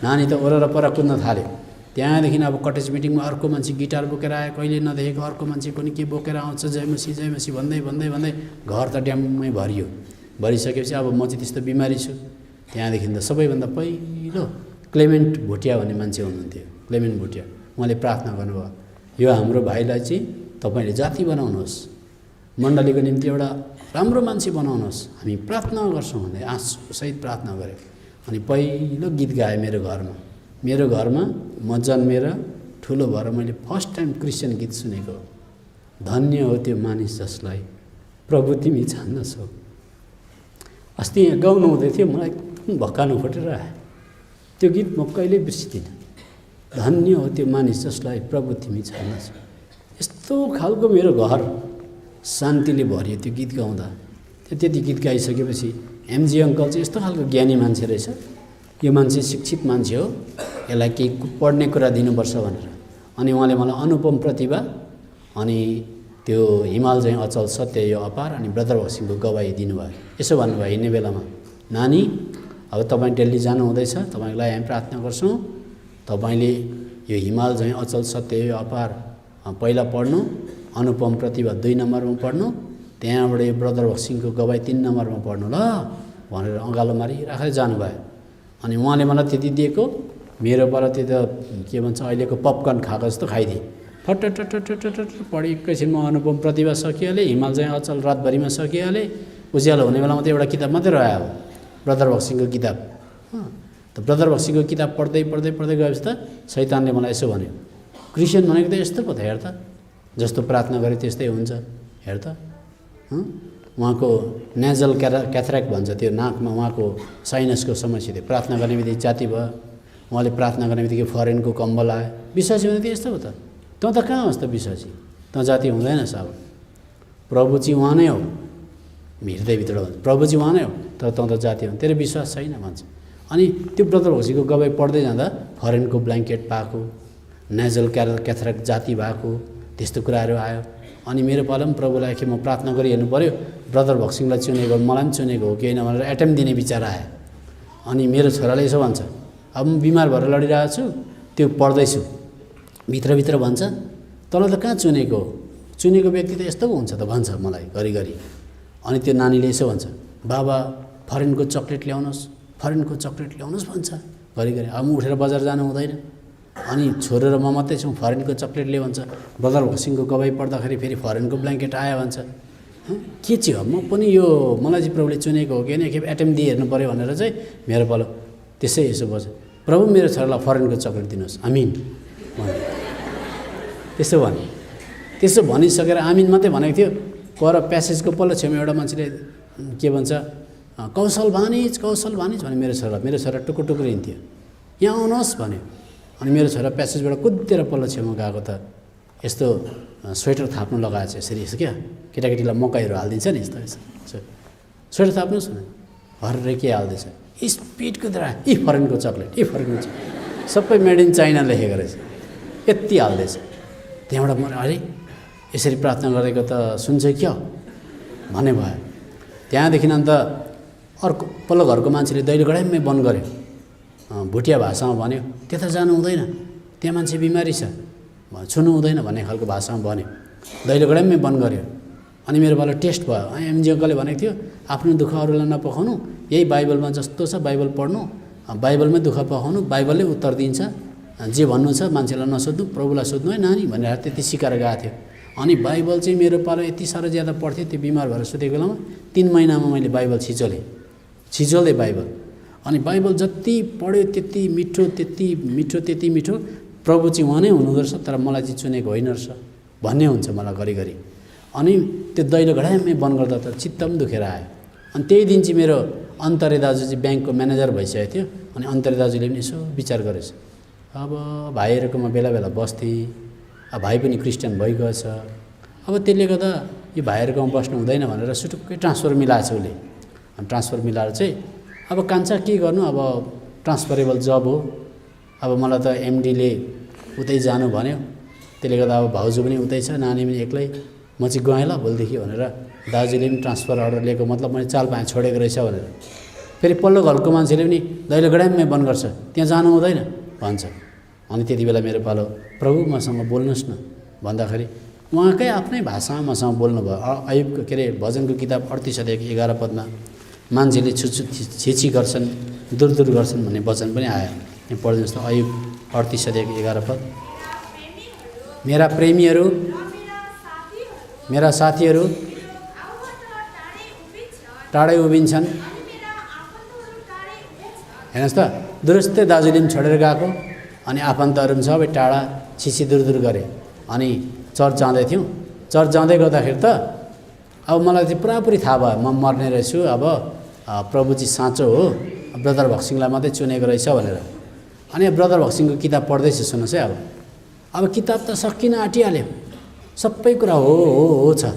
नानी त ओर र पर कुद्न थाल्यो। त्यहाँदेखि अब कटेज मिटिङमा अर्को मान्छे गिटार बोकेर आयो, कहिले नदेखेको अर्को मान्छे पनि के बोकेर आउँछ, जय मसी भन्दै घर त ड्याम्मै भरिसकेपछि अब म चाहिँ त्यस्तो बिमारी छु। त्यहाँदेखि त सबैभन्दा पहिलो क्लेमेन्ट भुटिया भन्ने मान्छे हुनुहुन्थ्यो, क्लेमेन्ट भुटिया। उहाँले प्रार्थना गर्नुभयो, यो हाम्रो भाइलाई चाहिँ तपाईँले जाति बनाउनुहोस्, मण्डलीको निम्ति एउटा राम्रो मान्छे बनाउनुहोस्, हामी प्रार्थना गर्छौँ भन्दै आँसुसहित प्रार्थना गऱ्यो। अनि पहिलो गीत गाएँ मेरो घरमा म जन्मेर ठुलो भएर मैले फर्स्ट टाइम क्रिस्चियन गीत सुनेको। धन्य हो त्यो मानिस जसलाई प्रभु तिमी छान्दछौ। अस्ति यहाँ गाउनु हुँदै थियो, मलाई एकदम भक्कानो फुटेर आयो। त्यो गीत म कहिल्यै बिर्सिदिनँ। धन्य हो त्यो मानिस जसलाई प्रभु तिमी छान्दछौ। यस्तो खालको मेरो घर शान्तिले भरियो त्यो गीत गाउँदा। त्यति गीत गाइसकेपछि एमजी अङ्कल चाहिँ यस्तो खालको ज्ञानी मान्छे रहेछ, यो मान्छे शिक्षित मान्छे हो, यसलाई केही पढ्ने कुरा दिनुपर्छ भनेर। अनि उहाँले मलाई अनुपम प्रतिभा, अनि त्यो हिमाल चाहिँ अचल सत्य यो अपार, अनि ब्रदर भक्सिङको गवाही दिनुभयो। यसो भन्नुभयो हिँड्ने बेलामा, नानी अब तपाईँ दिल्ली जानु हुँदैछ, तपाईँको लागि हामी प्रार्थना गर्छौँ। तपाईँले यो हिमाल चाहिँ अचल सत्य यो अपार पहिला पढ्नु, अनुपम प्रतिभा 2 नम्बरमा पढ्नु, त्यहाँबाट यो ब्रदर भक्सिङको गवाही 3 नम्बरमा पढ्नु ल भनेर अँगालो मारिराखेर जानुभयो। अनि उहाँले मलाई त्यति दिएको, मेरो पाला त्यो त के भन्छ अहिलेको पपकर्न खाएको जस्तो खाइदिएँ। फटफट पढी एकैछिनमा अनुपम प्रतिभा सकिहालेँ, हिमाल चाहिँ अचल रातभरिमा सकिहालेँ। उज्यालो हुने बेलामा त एउटा किताब मात्रै रह्यो, अब ब्रदर भक्सिङको किताब। त ब्रदर भक्सिङको किताब पढ्दै गएपछि त शैतानले मलाई यसो भन्यो, क्रिस्चियन भनेको त यस्तो पो त, हेर त जस्तो प्रार्थना गरे त्यस्तै हुन्छ, हेर त। उहाँको नेजल क्याथरेक्ट भन्छ, त्यो नाकमा उहाँको साइनसको समस्या थियो। प्रार्थना गर्ने बित्तिकै जाति भयो, उहाँले प्रार्थना गर्ने बित्तिकै फरेनको कम्बल आयो। विश्वासी भने त यस्तो हो त, तँ त कहाँ होस् त विश्वासी, तँ जाति हुँदैन साब। प्रभु चाहिँ उहाँ नै हो, हृदयभित्र भन्छ प्रभु चाहिँ उहाँ नै हो, तर तँ त जाति हो, तेरो विश्वास छैन भन्छ। अनि त्यो ब्रदर भक्सिङको गवाई पढ्दै जाँदा फरेनको ब्ल्याङ्केट पाएको, नेजल क्याथरेक्ट जाति भएको, त्यस्तो कुराहरू आयो। अनि मेरो पालो पनि प्रभुलाई कि म प्रार्थना गरिहेर्नु पऱ्यो, ब्रदर भक्सिङलाई चुनेको मलाई पनि चुनेको हो कि होइन भनेर एटेम्प दिने विचार आयो। अनि मेरो छोराले यसो भन्छ, अब म बिमार भएर लडिरहेको छु, त्यो पढ्दैछु, भित्रभित्र भन्छ तँलाई त कहाँ चुनेको, चुनेको व्यक्ति त यस्तो हुन्छ त भन्छ मलाई घरिघरि। अनि त्यो नानीले यसो भन्छ, बाबा फरेनको चक्लेट ल्याउनुहोस् भन्छ घरिघरि। अब म उठेर बजार जानु हुँदैन, अनि छोरो र म मात्रै छौँ, फरेनको चक्लेट ल्याउ भन्छ। ब्रदर भक्सिङको गवाई पढ्दाखेरि फेरि फरेनको ब्ल्याङ्केट आयो भन्छ। के चाहिँ हो, म पनि यो मलाई चाहिँ प्रभुले चुनेको हो कि होइन, एकखेप एटेम्प दिइहेर्नु पऱ्यो भनेर चाहिँ मेरो पालो त्यसै यसो बस्यो, प्रभु मेरो छोरालाई फरेनको चक्लेट दिनुहोस्, आमिन भने। त्यसो भनिसकेर आमिन मात्रै भनेको थियो। पर प्यासेजको पल्लो छेउमा एउटा मान्छेले के भन्छ, कौशल भानिज भने मेरो छोरा टुकुर हिँड्थ्यो, यहाँ आउनुहोस् भन्यो। अनि मेरो छोरा प्यासेजबाट कुदेर पल्लो छेउमा गएको त यस्तो स्वेटर थाप्नु लगाएको छ, यसरी यसो क्या केटाकेटीलाई मकैहरू हालिदिन्छ नि यस्तो स्वेटर थाप्नुहोस् न, हर्रे के हाल्दैछ, स्पिडको द्वारा फरेनको चक्लेट, फरेनको चक्लेट, सबै मेड इन चाइना लेखेको रहेछ, यति हाल्दैछ। त्यहाँबाट म अरे यसरी प्रार्थना गरेको त सुन्छ क्या भन्ने भयो। त्यहाँदेखि अन्त अर्को पल्लो घरको मान्छेले दैलो गडाइमै बन्द गर्यो, भुटिया भाषामा भन्यो, त्यता जानु हुँदैन, त्यहाँ मान्छे बिमारी छ, छुनु हुँदैन भन्ने खालको भाषामा भन्यो। दैलो गडाइमै बन्द गर्यो। अनि मेरो पालो टेस्ट भयो। एमजी अङ्कलले भनेको थियो आफ्नो दुःख अरूलाई नपखाउनु, यही बाइबलमा जस्तो छ बाइबल पढ्नु, बाइबलमै दुःख पखाउनु, बाइबलले उत्तर दिन्छ, जे भन्नु छ मान्छेलाई नसोध्नु, प्रभुलाई सोध्नु है नानी भनेर त्यति सिकाएर गएको थियो। अनि बाइबल चाहिँ मेरो पालो यति साह्रो ज्यादा पढ्थ्यो, त्यो बिमार भएर सुतेको बेलामा 3 महिनामा मैले बाइबल छिचोल्दै बाइबल। अनि बाइबल जति पढ्यो त्यति मिठो, त्यति मिठो, त्यति मिठो, प्रभु चाहिँ उहाँ नै हुनुहुँदो रहेछ, तर मलाई चाहिँ चुनेको होइन रहेछ भन्ने हुन्छ मलाई घरिघरि। अनि त्यो दैलो घडाइमै बन्द गर्दा त चित्त पनि दुखेर आयो। अनि त्यही दिन चाहिँ मेरो अन्तरे दाजु चाहिँ ब्याङ्कको म्यानेजर भइसकेको थियो। अनि अन्तरे दाजुले पनि यसो विचार गरेछ, अब भाइहरूकोमा बेला बेला बस्थेँ, अब भाइ पनि क्रिस्चियन भइगएछ, अब त्यसले गर्दा यो भाइहरूकोमा बस्नु हुँदैन भनेर सुटुक्कै ट्रान्सफर मिलाएछ उसले। अनि ट्रान्सफर मिलाएर चाहिँ अब कान्छा के गर्नु, अब ट्रान्सफरेबल जब हो, अब मलाई त एमडीले उतै जानु भन्यो, त्यसले गर्दा अब भाउजू पनि उतै छ, नानी पनि एक्लै, म चाहिँ गएँ ल भोलिदेखि भनेर दाजुले पनि ट्रान्सफर अर्डर लिएको, मतलब मैले चाल पाएँ छोडेको रहेछ भनेर। फेरि पल्लो घरको मान्छेले पनि दैलो गडाइमै बन्द गर्छ, त्यहाँ जानु हुँदैन भन्छ। अनि त्यति बेला मेरो पालो, प्रभु मसँग बोल्नुहोस् न भन्दाखेरि उहाँकै आफ्नै भाषामा मसँग बोल्नुभयो। अयुबको के अरे भजनको किताब 38 अध्यायको 11 पदमा मान्छेले छिछि गर्छन्, दूर गर्छन् भन्ने वचन पनि आयो। यहाँ पढ्नुहोस् त, अयुब 38 अध्यायको 11 पद। मेरा प्रेमीहरू, मेरा साथीहरू टाढै उभिन्छन्। हेर्नुहोस् त, दुरुस्तै दाजुले पनि छोडेर गएको, अनि आफन्तहरू पनि सबै टाढा छिछि दूर गरे। अनि चर्च जाँदै थियौँ, चर्च जाँदै गर्दाखेरि त अब मलाई चाहिँ पुरापुरी थाहा भयो म मर्ने रहेछु, अब प्रभु चाहिँ साँचो हो, ब्रदर भक्सिङलाई मात्रै चुनेको रहेछ भनेर। अनि ब्रदर भक्सिङको किताब पढ्दैछु, सुन्नुहोस् है। अब किताब त सकिन आँटिहाल्यो, सबै कुरा हो छ,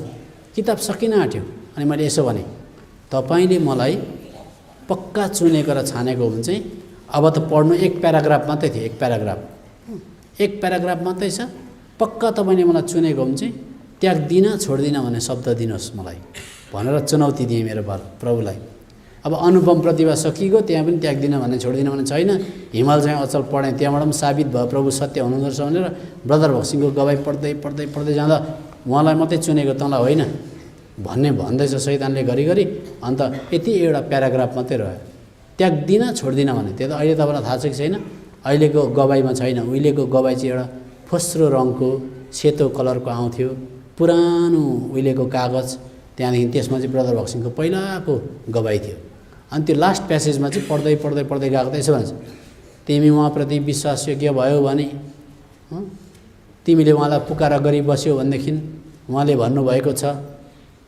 किताब सकिन आँट्यो। अनि मैले यसो भने, तपाईँले मलाई पक्का चुनेको र छानेको हो भने चाहिँ अब त पढ्नु 1 प्याराग्राफ मात्रै थियो, 1 प्याराग्राफ मात्रै छ, पक्का तपाईँले मलाई चुनेको हो भने चाहिँ त्याग्दिनँ छोड्दिनँ भन्ने शब्द दिनुहोस् मलाई भनेर चुनौती दिएँ मेरो प्रभुलाई। अब अनुपम प्रतिभा सकिगयो, त्यहाँ पनि त्याग्दिनँ भन्ने छोड्दिनँ भन्ने छैन। हिमाल चाहिँ अचल पढेँ, त्यहाँबाट पनि साबित भयो प्रभु सत्य हुनुहुँदो रहेछ भनेर। ब्रदर भक्सिङको गवाई पढ्दै जाँदा उहाँलाई मात्रै चुनेको तँलाई होइन भन्दैछ शैतानले घरिघरि। अन्त यति एउटा प्याराग्राफ मात्रै रह्यो, त्याग्दिनँ छोड्दिनँ भने। त्यो त अहिले तपाईँलाई थाहा छ कि छैन, अहिलेको गवाईमा छैन। उहिलेको गवाई चाहिँ एउटा फोस्रो रङको सेतो कलरको आउँथ्यो, पुरानो उहिलेको कागज, त्यहाँदेखि त्यसमा चाहिँ ब्रदर भक्सिङको पहिलाको गवाई थियो। अनि त्यो लास्ट प्यासेजमा चाहिँ पढ्दै गएको त यसो भन्छ, तिमी उहाँप्रति विश्वासयोग्य भयो भने, तिमीले उहाँलाई पुकारा गरी बस्यौ भनेदेखि उहाँले भन्नुभएको छ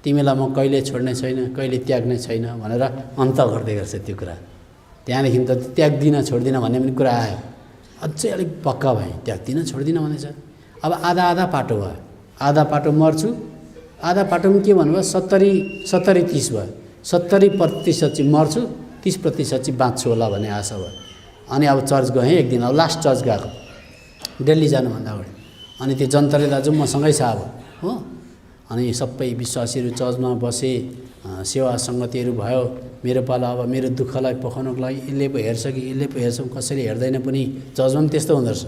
तिमीलाई म कहिले छोड्ने छैन, कहिले त्याग्ने छैन भनेर अन्त गर्दै गर्छ त्यो कुरा। त्यहाँदेखि त त्याग्दिनँ छोड्दिनँ भन्ने पनि कुरा आयो, अझै अलिक पक्का भएँ, त्याग्दिनँ छोड्दिनँ भनेछ। अब आधा पाटो भयो, आधा पाटो मर्छु, आधा पाटोमा के भन्नुभयो, 70-30 भयो। 70% चाहिँ मर्छु, 30% चाहिँ बाँच्छु होला भन्ने आशा भयो। अनि अब चर्च गएँ एक दिन, अब लास्ट चर्च गएको दिल्ली जानुभन्दा अगाडि। अनि त्यो जन्तरे दाजु मसँगै छ अब हो। अनि सबै विश्वासीहरू चर्चमा बसे, सेवा सङ्गतिहरू भयो। मेरो पालो अब मेरो दुःखलाई पखाउनको लागि यसले पो हेर्छ कि यसले पो हेर्छ, कसैले हेर्दैन पनि। चर्चमा पनि त्यस्तो हुँदो रहेछ,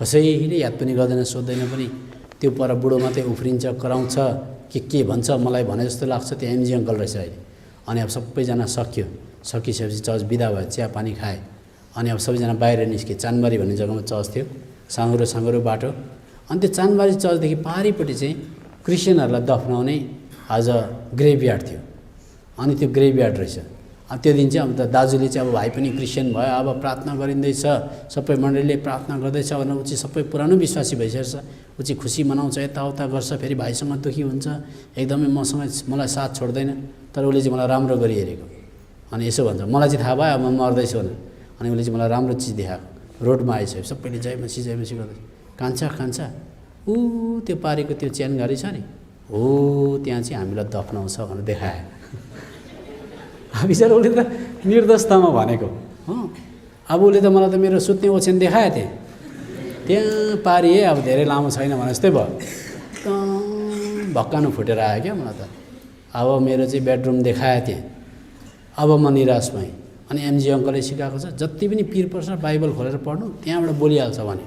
कसैले याद पनि गर्दैन, सोध्दैन पनि। त्यो पर बुढो मात्रै उफ्रिन्छ, कराउँछ, के भन्छ, मलाई भने जस्तो लाग्छ त्यो एमजी अङ्कल रहेछ अहिले। अनि अब सबैजना सकिसकेपछि चर्च बिदा भयो, चिया पानी खाए। अनि अब सबैजना बाहिर निस्के। चानबारी भन्ने जग्गामा चर्च थियो, साँगुरो बाटो। अनि त्यो चानबारी चर्चदेखि पारिपट्टि चाहिँ क्रिस्चियनहरूलाई दफनाउने आज ग्रेभयार्ड थियो। अनि त्यो ग्रेभयार्ड रहेछ। अब त्यो दिन चाहिँ अब त दाजुले चाहिँ अब भाइ पनि क्रिस्चियन भयो, अब प्रार्थना गरिँदैछ, सबै मण्डलीले प्रार्थना गर्दैछ भनेर ऊ चाहिँ सबै पुरानो विश्वासी भइसकेछ। ऊ चाहिँ खुसी मनाउँछ, यताउता गर्छ, फेरि भाइसँग दुःखी हुन्छ, एकदमै मलाई साथ छोड्दैन। तर उसले चाहिँ मलाई राम्रो गरी हेरेको। अनि यसो भन्छ, मलाई चाहिँ थाहा भयो म मर्दैछु भनेर। अनि उसले चाहिँ मलाई राम्रो चिज देखाएको। रोडमा आइसक्यो, सबैले जयमसी गर्दैछ। कान्छा ऊ त्यो पारेको त्यो च्यानघारी छ नि, हो त्यहाँ चाहिँ हामीलाई दफनाउँछ भनेर देखायो। बिचरा उसले त निर्दोषतामा भनेको अब उसले त मलाई त मेरो सुत्ने ओछ्यान देखायो त्यहाँ पारिए अब धेरै लामो छैन भने जस्तै भयो भक्कानु फुटेर आयो क्या मलाई त अब मेरो चाहिँ बेडरुम देखायो त्यहाँ अब म निराश भएँ अनि एमजी अङ्कलले सिकाएको छ जति पनि पिर पर्छ बाइबल खोलेर पढ्नु त्यहाँबाट बोलिहाल्छ भने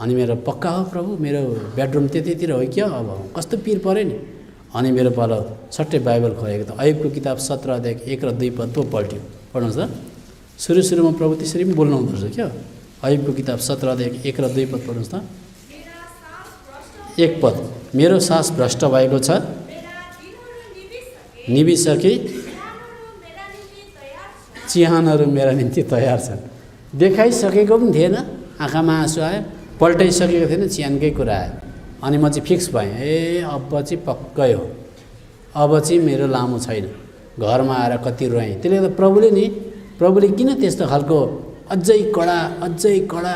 अनि मेरो पक्का हो प्रभु मेरो बेडरुम त्यतितिर हो क्या अब कस्तो पिर पऱ्यो नि अनि मेरो पालो सट्टै बाइबल खोलेको त अयुबको किताब 17 अध्याय 1 र 2 पद पो पल्ट्यो पढ्नुहोस् त सुरुमा प्रभु त्यसरी पनि बोल्नु हुँदो रहेछ क्या अयुबको किताब 17 अध्याय 1 र 2 पद पढ्नुहोस् त 1 पद मेरो सास भ्रष्ट भएको छ निभिसके चिहानहरू मेरा निम्ति तयार छन् देखाइसकेको पनि थिएन आँखामा आँसु आयो पल्टाइसकेको थिएन चिहानकै कुरा आयो अनि म चाहिँ फिक्स भएँ अब चाहिँ पक्कै हो अब चाहिँ मेरो लामो छैन घरमा आएर कति रोएँ त्यसले गर्दा प्रभुले किन त्यस्तो खालको अझै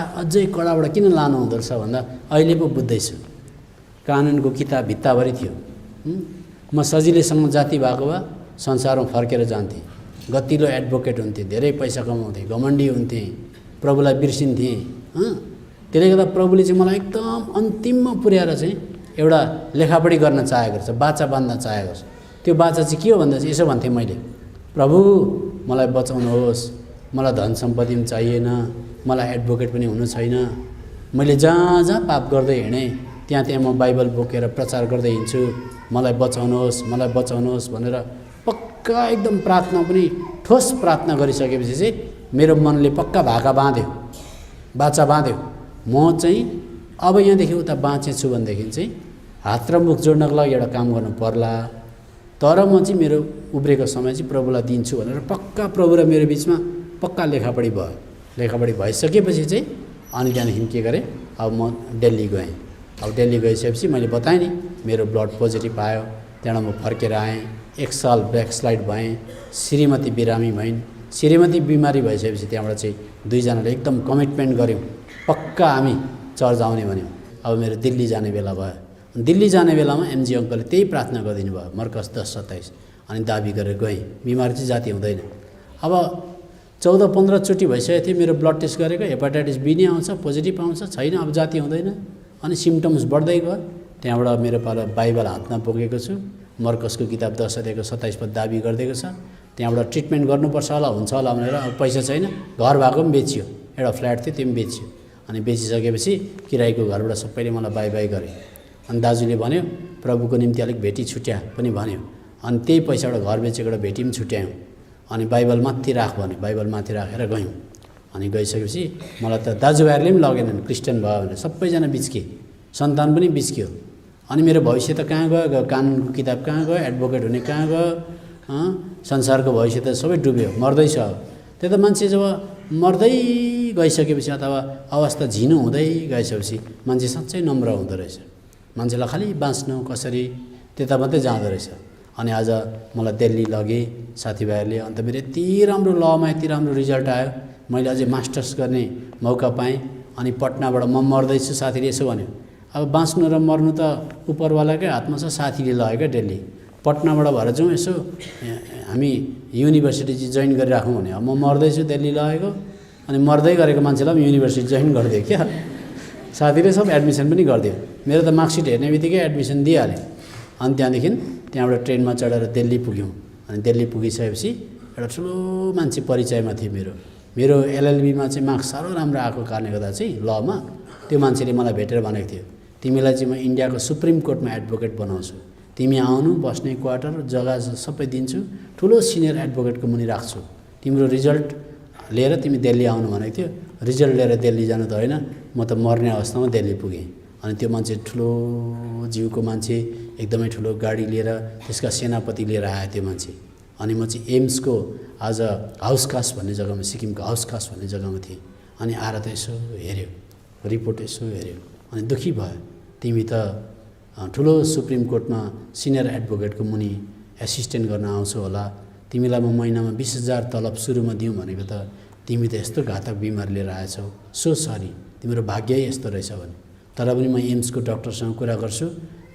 कडाबाट किन लानु हुँदो रहेछ भन्दा अहिले पो बुझ्दैछु कानुनको किताब भित्ताभरि थियो म सजिलैसँग जाति भएको भए संसारमा फर्केर जान्थेँ गतिलो एडभोकेट हुन्थेँ धेरै पैसा कमाउँथेँ घमण्डी हुन्थेँ प्रभुलाई बिर्सिन्थेँ त्यसले गर्दा प्रभुले चाहिँ मलाई एकदम अन्तिममा पुर्याएर चाहिँ एउटा लेखापढी गर्न चाहेको रहेछ बाचा बाँध्न चाहेको छ त्यो बाचा चाहिँ के हो भन्दा चाहिँ यसो भन्थेँ मैले प्रभु मलाई बचाउनुहोस् मलाई धन सम्पत्ति पनि चाहिएन मलाई एडभोकेट पनि हुनु छैन मैले जहाँ पाप गर्दै हिँडेँ त्यहाँ म बाइबल बोकेर प्रचार गर्दै हिँड्छु मलाई बचाउनुहोस् भनेर पक्का एकदम प्रार्थना पनि ठोस प्रार्थना गरिसकेपछि चाहिँ मेरो मनले पक्का बाचा बाँध्यो म चाहिँ अब यहाँदेखि उता बाँचेछु भनेदेखि चाहिँ हात र मुख जोड्नको लागि एउटा काम गर्नु पर्ला तर म चाहिँ मेरो उब्रेको समय चाहिँ प्रभुलाई दिन्छु भनेर पक्का प्रभु र मेरो बिचमा पक्का लेखापढी भइसकेपछि चाहिँ अनि त्यहाँदेखि के गरेँ अब म दिल्ली गएँ अब दिल्ली गइसकेपछि मैले बताएँ नि मेरो ब्लड पोजिटिभ आयो त्यहाँबाट म फर्केर आएँ 1 साल ब्याकस्लाइड भएँ श्रीमती बिरामी भइन् श्रीमती बिमारी भइसकेपछि त्यहाँबाट चाहिँ दुईजनाले एकदम कमिटमेन्ट गऱ्यौँ पक्का हामी चर्च आउने भन्यौँ अब मेरो दिल्ली जाने बेला भयो दिल्ली जाने बेलामा एमजी अङ्कलले त्यही प्रार्थना गरिदिनु भयो मर्कस 10:27 अनि दाबी गरेर गएँ बिमारी चाहिँ जाति हुँदैन अब 14-15 चोटि भइसकेको थियो मेरो ब्लड टेस्ट गरेको हेपाटाइटिस बी नै आउँछ पोजिटिभ आउँछ छैन अब जाति हुँदैन अनि सिम्टम्स बढ्दै गयो त्यहाँबाट मेरो पालो बाइबल हातमा बोकेको छु मर्कसको किताब 10:27 पद दाबी गरिदिएको छ त्यहाँबाट ट्रिटमेन्ट गर्नुपर्छ होला हुन्छ होला भनेर अब पैसा छैन घर भएको पनि बेचियो एउटा फ्ल्याट थियो त्यो पनि बेचियो अनि बेचिसकेपछि किरायको घरबाट सबैले मलाई बाई गरे अनि दाजुले भन्यो प्रभुको निम्ति अलिक भेटी छुट्या पनि भन्यो अनि त्यही पैसाबाट घर बेचेको एउटा भेटी पनि छुट्यायौँ अनि बाइबल माथि राख भन्यो बाइबल माथि राखेर गयौँ अनि गइसकेपछि मलाई त दाजुभाइहरूले पनि लगेनन् क्रिस्चियन भयो भने सबैजना बिच्के सन्तान पनि बिच्क्यो अनि मेरो भविष्य त कहाँ गयो कानुनको किताब कहाँ गयो एडभोकेट हुने कहाँ गयो संसारको भविष्य त सबै डुब्यो मर्दैछ त्यो त मान्छे जब मर्दै गइसकेपछि अथवा अवस्था झिनो हुँदै गइसकेपछि मान्छे साँच्चै नम्र हुँदो रहेछ मान्छेलाई खालि बाँच्नु कसरी त्यता मात्रै जाँदो रहेछ अनि आज मलाई दिल्ली लगे साथीभाइहरूले अन्त मेरो यति राम्रो लमा यति राम्रो रिजल्ट आयो मैले अझै मास्टर्स गर्ने मौका पाएँ अनि पटनाबाट म मर्दैछु साथीले यसो भन्यो अब बाँच्नु र मर्नु त उपरवालाकै हातमा छ साथीले लग्यो क्या दिल्ली पटनाबाट भएर जाउँ यसो हामी युनिभर्सिटी चाहिँ जोइन गरिराखौँ भने अब म मर्दैछु दिल्ली लगेको अनि मर्दै गरेको मान्छेलाई पनि युनिभर्सिटी जोइन गरिदियो क्या साथीले सब एडमिसन पनि गरिदियो मेरो त मार्कसिट हेर्ने बित्तिकै एडमिसन दिइहाल्यो अनि त्यहाँबाट ट्रेनमा चढेर दिल्ली पुग्यौँ अनि दिल्ली पुगिसकेपछि एउटा ठुलो मान्छे परिचयमा थियो मेरो एलएलबीमा चाहिँ मार्क्स साह्रो राम्रो आएको कारणले गर्दा चाहिँ लमा त्यो मान्छेले मलाई भेटेर भनेको थियो तिमीलाई चाहिँ म इन्डियाको सुप्रिम कोर्टमा एडभोकेट बनाउँछु तिमी आउनु बस्ने क्वार्टर जग्गा सबै दिन्छु ठुलो सिनियर एडभोकेटको मुनि राख्छु तिम्रो रिजल्ट लिएर तिमी दिल्ली आउनु भनेको थियो रिजल्ट लिएर दिल्ली जानु त होइन म त मर्ने अवस्थामा दिल्ली पुगेँ अनि त्यो मान्छे ठुलो जिउको मान्छे एकदमै ठुलो गाडी लिएर त्यसका सेनापति लिएर आयो त्यो मान्छे अनि म चाहिँ एम्सको आज हाउस खास भन्ने जग्गामा सिक्किमको हाउस खास भन्ने जग्गामा थिएँ अनि आएर त यसो हेऱ्यो रिपोर्ट यसो हेऱ्यो अनि दुःखी भयो तिमी त ठुलो सुप्रिम कोर्टमा सिनियर एडभोकेटको मुनि एसिस्टेन्ट गर्न आउँछौ होला तिमीलाई म महिनामा 20,000 तलब सुरुमा दिउँ भनेको त तिमी त यस्तो घातक बिमार लिएर आएछौ सो सरी तिम्रो भाग्य यस्तो रहेछ भने तर पनि म एम्सको डक्टरसँग कुरा गर्छु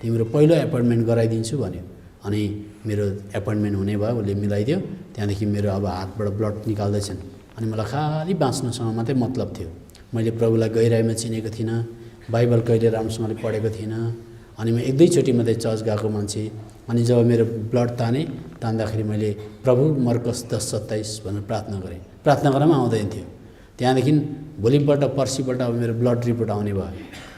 तिम्रो पहिलो एपोइन्टमेन्ट गराइदिन्छु भन्यो अनि मेरो एपोइन्टमेन्ट हुने भयो, उसले मिलाइदियो। त्यहाँदेखि मेरो अब हातबाट ब्लड निकाल्दैछन् अनि मलाई खालि बाँच्नुसँग मात्रै मतलब थियो। मैले प्रभुलाई गहिराइमा चिनेको थिइनँ, बाइबल कहिले राम्रोसँगले पढेको थिइनँ। अनि म एक दुईचोटि मात्रै चर्च गएको मान्छे। अनि जब मेरो ब्लड तान्दाखेरि मैले प्रभु मर्कस 10:27 भनेर प्रार्थना गरेँ। प्रार्थना गर्नमा आउँदैन थियो। त्यहाँदेखि भोलिपल्ट पर्सिपल्ट अब मेरो ब्लड रिपोर्ट आउने भयो।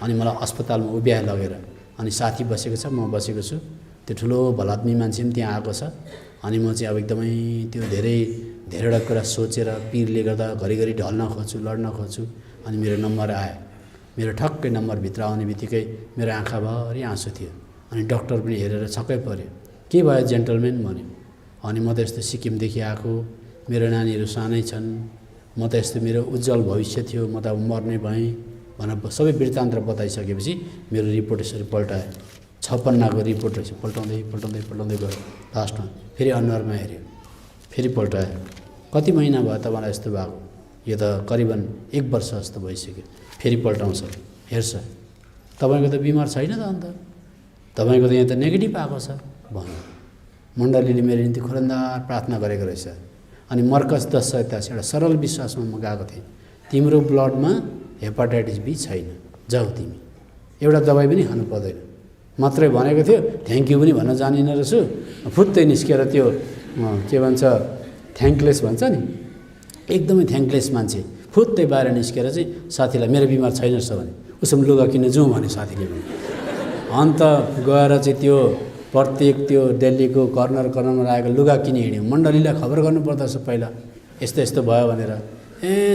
अनि मलाई अस्पतालमा उभ्याए लगेर। अनि साथी बसेको छ, म बसेको छु। त्यो ठुलो भलात्मी मान्छे पनि त्यहाँ आएको छ। अनि म चाहिँ अब एकदमै त्यो धेरैवटा कुरा सोचेर पिरले गर्दा घरिघरि ढल्न खोज्छु, लड्न खोज्छु। अनि मेरो नम्बर आयो। मेरो ठक्कै नम्बरभित्र आउने बित्तिकै मेरो आँखाभरि आँसु थियो। अनि डाक्टर पनि हेरेर छक्कै पऱ्यो, के भयो जेन्टलमेन भन्यो। अनि म त यस्तो सिक्किमदेखि आएको, मेरो नानीहरू सानै छन्, म त यस्तो मेरो उज्जवल भविष्य थियो, म त अब मर्ने भएँ भनेर सबै वृत्तान्त बताइसकेपछि मेरो रिपोर्ट यसरी पल्टायो। 6 पन्नाको रिपोर्ट रहेछ। पल्टाउँदै गयो। लास्टमा फेरि अनुहारमा हेऱ्यो, फेरि पल्टायो। कति महिना भयो तपाईँलाई यस्तो भएको? यो त करिबन 1 वर्ष जस्तो भइसक्यो। फेरि पल्टाउँछ, हेर्छ, तपाईँको त बिमार छैन त, अन्त तपाईँको त यहाँ त नेगेटिभ आएको छ भन्यो। मण्डलीले मेरो निम्ति खुरन्दार प्रार्थना गरेको रहेछ। अनि मर्कस 10:27 एउटा सरल विश्वासमा म गएको थिएँ, तिम्रो ब्लडमा हेपाटाइटिस बी छैन, जाऊ तिमी, एउटा दबाई पनि खानु पर्दैन मात्रै भनेको थियो। थ्याङ्क यू पनि भन्न जानिनँ रहेछु। फुत्तै निस्केर त्यो के भन्छ थ्याङ्कलेस भन्छ नि, एकदमै थ्याङ्कलेस मान्छे फुत्तै बाहिर निस्केर चाहिँ साथीलाई मेरो बिमार छैन रहेछ भने उसमा लुगा किन्न जाउँ भने साथीले पनि। अन्त गएर चाहिँ त्यो प्रत्येक त्यो दिल्लीको कर्नरमा लागेको लुगा किनि हिँड्यौँ। मण्डलीलाई खबर गर्नुपर्दछ पहिला यस्तो यस्तो भयो भनेर।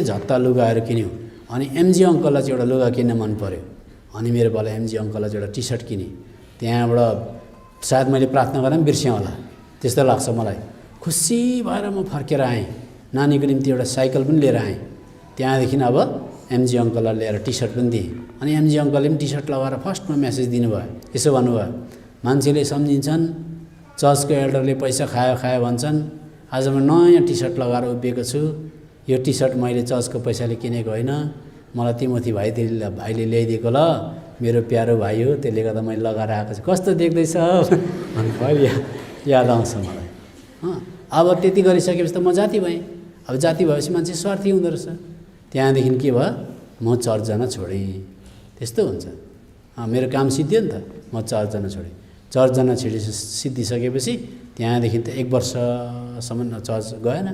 झत्ता लुगाहरू किन्यौँ। अनि एमजी अङ्कललाई चाहिँ एउटा लुगा किन्न मन पऱ्यो। अनि मेरो पाला एमजी अङ्कललाई चाहिँ एउटा टी सर्ट किनेँ। त्यहाँबाट सायद मैले प्रार्थना गरेर पनि बिर्सेँ होला, त्यस्तो लाग्छ मलाई। खुसी भएर म फर्केर आएँ। नानीको निम्ति एउटा साइकल पनि लिएर आएँ। त्यहाँदेखि अब एमजी अङ्कललाई लिएर टी सर्ट पनि दिएँ। अनि एमजी अङ्कलले पनि टी सर्ट लगाएर फर्स्टमा मेसेज दिनुभयो, यसो भन्नुभयो, मान्छेले सम्झिन्छन् चर्चको एल्डरले पैसा खायो भन्छन्, आज म नयाँ टी सर्ट लगाएर उभिएको छु। यो टी सर्ट मैले चर्चको पैसाले किनेको होइन, मलाई तिमोथी भाइले ल्याइदिएको ल, मेरो प्यारो भाइ हो, त्यसले गर्दा मैले लगाएर आएको छु। कस्तो देख्दैछ भन्नु भयो, याद आउँछ मलाई। अब त्यति गरिसकेपछि त म जाति भएँ। अब जाति भएपछि मान्छे स्वार्थी हुँदो रहेछ। त्यहाँदेखि के भयो, म चर्च जान छोडेँ। त्यस्तो हुन्छ। मेरो काम सिद्धियो नि त, म चर्च जान छोडेँ। चर्च जान सिद्धिसकेपछि त्यहाँदेखि त 1 वर्षसम्म चर्च गएन।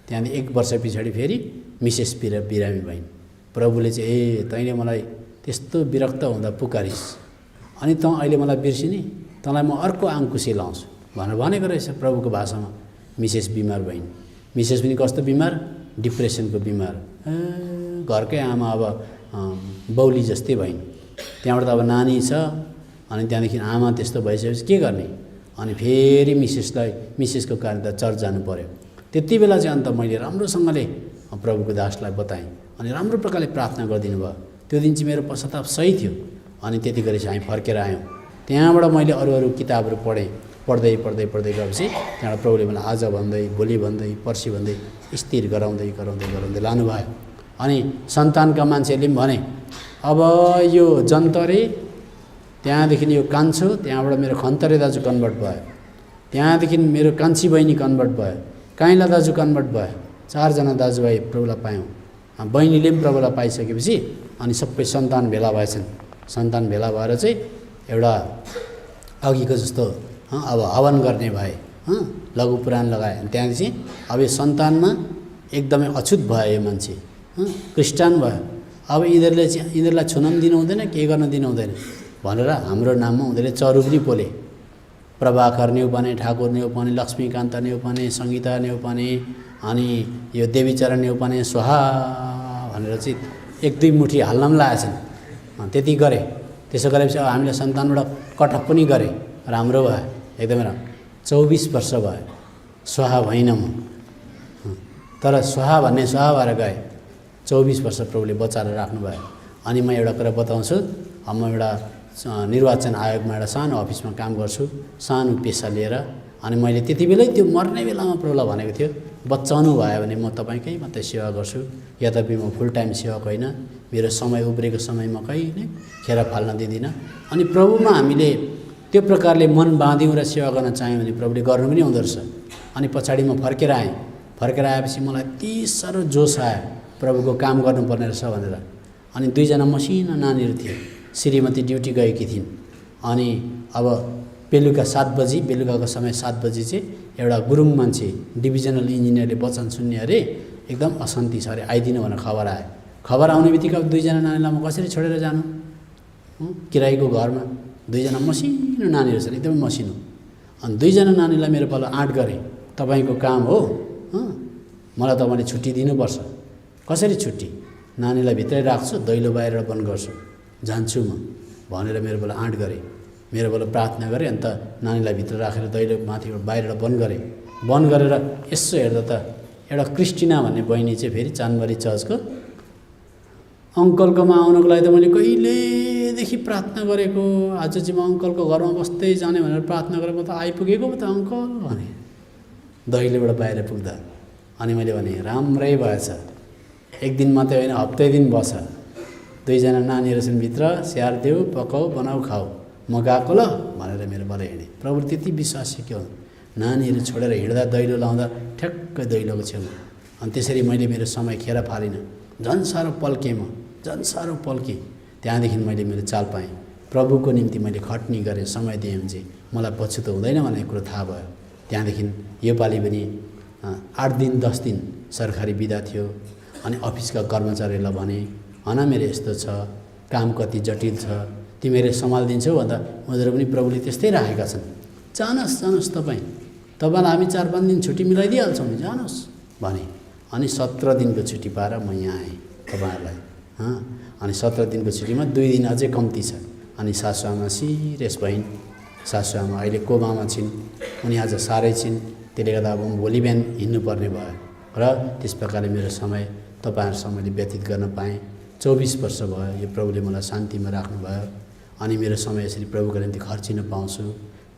त्यहाँदेखि 1 वर्ष पछाडि फेरि मिसेस बिरामी भइन्। प्रभुले चाहिँ तैँले मलाई त्यस्तो विरक्त हुँदा पुकारिस्, अनि तँ अहिले मलाई बिर्सिनी, तँलाई म अर्को आङकुसी लाउँछु भनेर भनेको रहेछ प्रभुको भाषामा। मिसेस बिमार भइन्। मिसेस पनि कस्तो बिमार, डिप्रेसनको बिमार। घरकै आमा अब बौली जस्तै भइन्। त्यहाँबाट त अब नानी छ। अनि त्यहाँदेखि आमा त्यस्तो भइसकेपछि के गर्ने। अनि फेरि मिसेसको कारण त चर्च जानु पर्यो। त्यति बेला चाहिँ अन्त मैले राम्रोसँगले प्रभुको दासलाई बताएँ। अनि राम्रो प्रकारले प्रार्थना गरिदिनु भयो। त्यो दिन चाहिँ मेरो पश्चाताप सही थियो। अनि त्यति गरी चाहिँ हामी फर्केर आयौँ। त्यहाँबाट मैले अरू किताबहरू पढ्दै गएपछि त्यहाँबाट प्रभुले मलाई आज भन्दै, भोलि भन्दै, पर्सि भन्दै स्थिर गराउँदै लानुभयो। अनि सन्तानका मान्छेहरूले पनि भने, अब यो जन्तरे, त्यहाँदेखि यो कान्छो, त्यहाँबाट मेरो खन्तरे दाजु कन्भर्ट भयो, त्यहाँदेखि मेरो कान्छी बहिनी कन्भर्ट भयो, काइला दाजु कन्भर्ट भयो। 4 जना दाजुभाइ प्रभुलाई पायौँ। बहिनीले पनि प्रभुलाई पाइसकेपछि अनि सबै सन्तान भेला भएछन्। सन्तान भेला भएर चाहिँ एउटा अघिको जस्तो अब हवन गर्ने भए, लघु पुराण लगाए। त्यहाँदेखि चाहिँ अब यो सन्तानमा एकदमै अछुत भयो यो मान्छे, क्रिस्चियन भयो। अब यिनीहरूलाई छुन पनि दिनु हुँदैन, के गर्न दिनु हुँदैन भनेर हाम्रो नाममा उनीहरूले चरु पनि पोले। प्रभाकर नेउपाने, ठाकुर नेउपाने, लक्ष्मीकान्त नेउपाने, सङ्गीता नेउपाने, अनि यो देवीचरण नेउपाने स्वाहा भनेर चाहिँ 1-2 मुठी हाल्न पनि लागेछन्। त्यति गरे। त्यसो गरेपछि अब हामीले सन्तानबाट कटअफ पनि गरे। राम्रो भयो, एकदमै राम्रो। 24 वर्ष भयो स्वाहा भइनँ म। तर स्वाहा भएर गए। 24 वर्ष प्रभुले बचाएर राख्नुभयो। अनि म एउटा कुरा बताउँछु, म एउटा निर्वाचन आयोगमा एउटा सानो अफिसमा काम गर्छु, सानो पेसा लिएर। अनि मैले त्यति बेलै त्यो मर्ने बेलामा प्रभुलाई भनेको थियो, बचाउनु भयो भने म तपाईँकै मात्रै सेवा गर्छु, यद्यपि म फुल टाइम सेवक होइन, मेरो समय उब्रेको समय म कहीँ नै खेर फाल्न दिँदिनँ। अनि प्रभुमा हामीले त्यो प्रकारले मन बाँध्यौँ र सेवा गर्न चाह्यौँ भने प्रभुले गर्नु पनि हुँदो रहेछ। अनि पछाडि म फर्केर आएँ। फर्केर आएपछि मलाई यति साह्रो जोस आयो प्रभुको काम गर्नुपर्ने रहेछ भनेर। अनि 2 जना मसिना नानीहरू थिए। श्रीमती ड्युटी गएकी थिइन्। अनि अब बेलुका 7 बजी, बेलुकाको समय 7 बजी चाहिँ एउटा गुरुङ मान्छे डिभिजनल इन्जिनियरले वचन सुन्ने अरे एकदम अशान्ति छ अरे, आइदिनु भनेर खबर आयो। खबर आउने बित्तिकै अब 2 जना नानीलाई म कसरी छोडेर जानु? किरायको घरमा 2 जना मसिनो नानीहरू छन्, एकदमै मसिनो। अनि 2 जना नानीलाई मेरो पालो आँट गरेँ, तपाईँको काम हो, मलाई तपाईँले छुट्टी दिनुपर्छ। कसरी छुट्टी? नानीलाई भित्रै राख्छु, दैलो बाहिर बन्द गर्छु, जान्छु म भनेर मेरो पालो आँट गरेँ। मेरो पालो प्रार्थना गरेँ। अन्त नानीलाई भित्र राखेर दैलो माथिबाट बाहिरबाट बन्द गरेँ। बन्द गरेर यसो हेर्दा त एउटा क्रिस्टिना भन्ने बहिनी चाहिँ फेरि चानबारी चर्चको अङ्कलकोमा आउनको लागि त मैले कहिलेदेखि प्रार्थना गरेको। आज चाहिँ म अङ्कलको घरमा बस्दै जाने भनेर प्रार्थना गरेँ। म त आइपुगेको पो त अङ्कल भने दैलोबाट बाहिर पुग्दा। अनि मैले भने राम्रै भएछ, 1 दिन मात्रै होइन, हप्तै दिन बस। 2 जना नानीहरू छन् भित्र, स्याहार देऊ, पकाऊ, बनाऊ, खाऊ, म गएको ल भनेर मेरो बल हिँडेँ। प्रभु त्यति विश्वासी के हो, नानीहरू छोडेर हिँड्दा दैलो लाउँदा ठ्याक्कै दैलोको छेउमा। अनि त्यसरी मैले मेरो समय खेर फालिनँ। झन् साह्रो पल्केँ म, झन् साह्रो पल्केँ। त्यहाँदेखि मैले मेरो चाल पाएँ। प्रभुको निम्ति मैले खट्नी गरेँ, समय दिएँ भने चाहिँ मलाई पछुतो हुँदैन भन्ने कुरो थाहा भयो। त्यहाँदेखि योपालि पनि 8 दिन 10 दिन सरकारी बिदा थियो। अनि अफिसका कर्मचारीलाई भने, हन मेरो यस्तो छ, काम कति जटिल छ, तिमीहरूले सम्हालिदिन्छौ भन्दा उनीहरू पनि प्रभुले त्यस्तै राखेका छन्। जानुहोस् तपाईँलाई हामी 4-5 दिन छुट्टी मिलाइदिइहाल्छौँ नि, जानुहोस् भने। अनि 17 दिनको छुट्टी पाएर म यहाँ आएँ तपाईँहरूलाई। अनि 17 दिनको छुट्टीमा 2 दिन अझै कम्ती छ। अनि सासूआमा सिरियस भइन्। सासूआमा अहिले कोमामा छिन्, उनी आज साह्रै छिन्। त्यसले गर्दा अब भोलि बिहान हिँड्नुपर्ने भयो र त्यस प्रकारले मेरो समय तपाईँहरूसँग मैले व्यतीत गर्न पाएँ। 24 वर्ष भयो यो प्रभुले मलाई शान्तिमा राख्नुभयो। अनि मेरो समय यसरी प्रभुको निम्ति खर्चिन पाउँछु।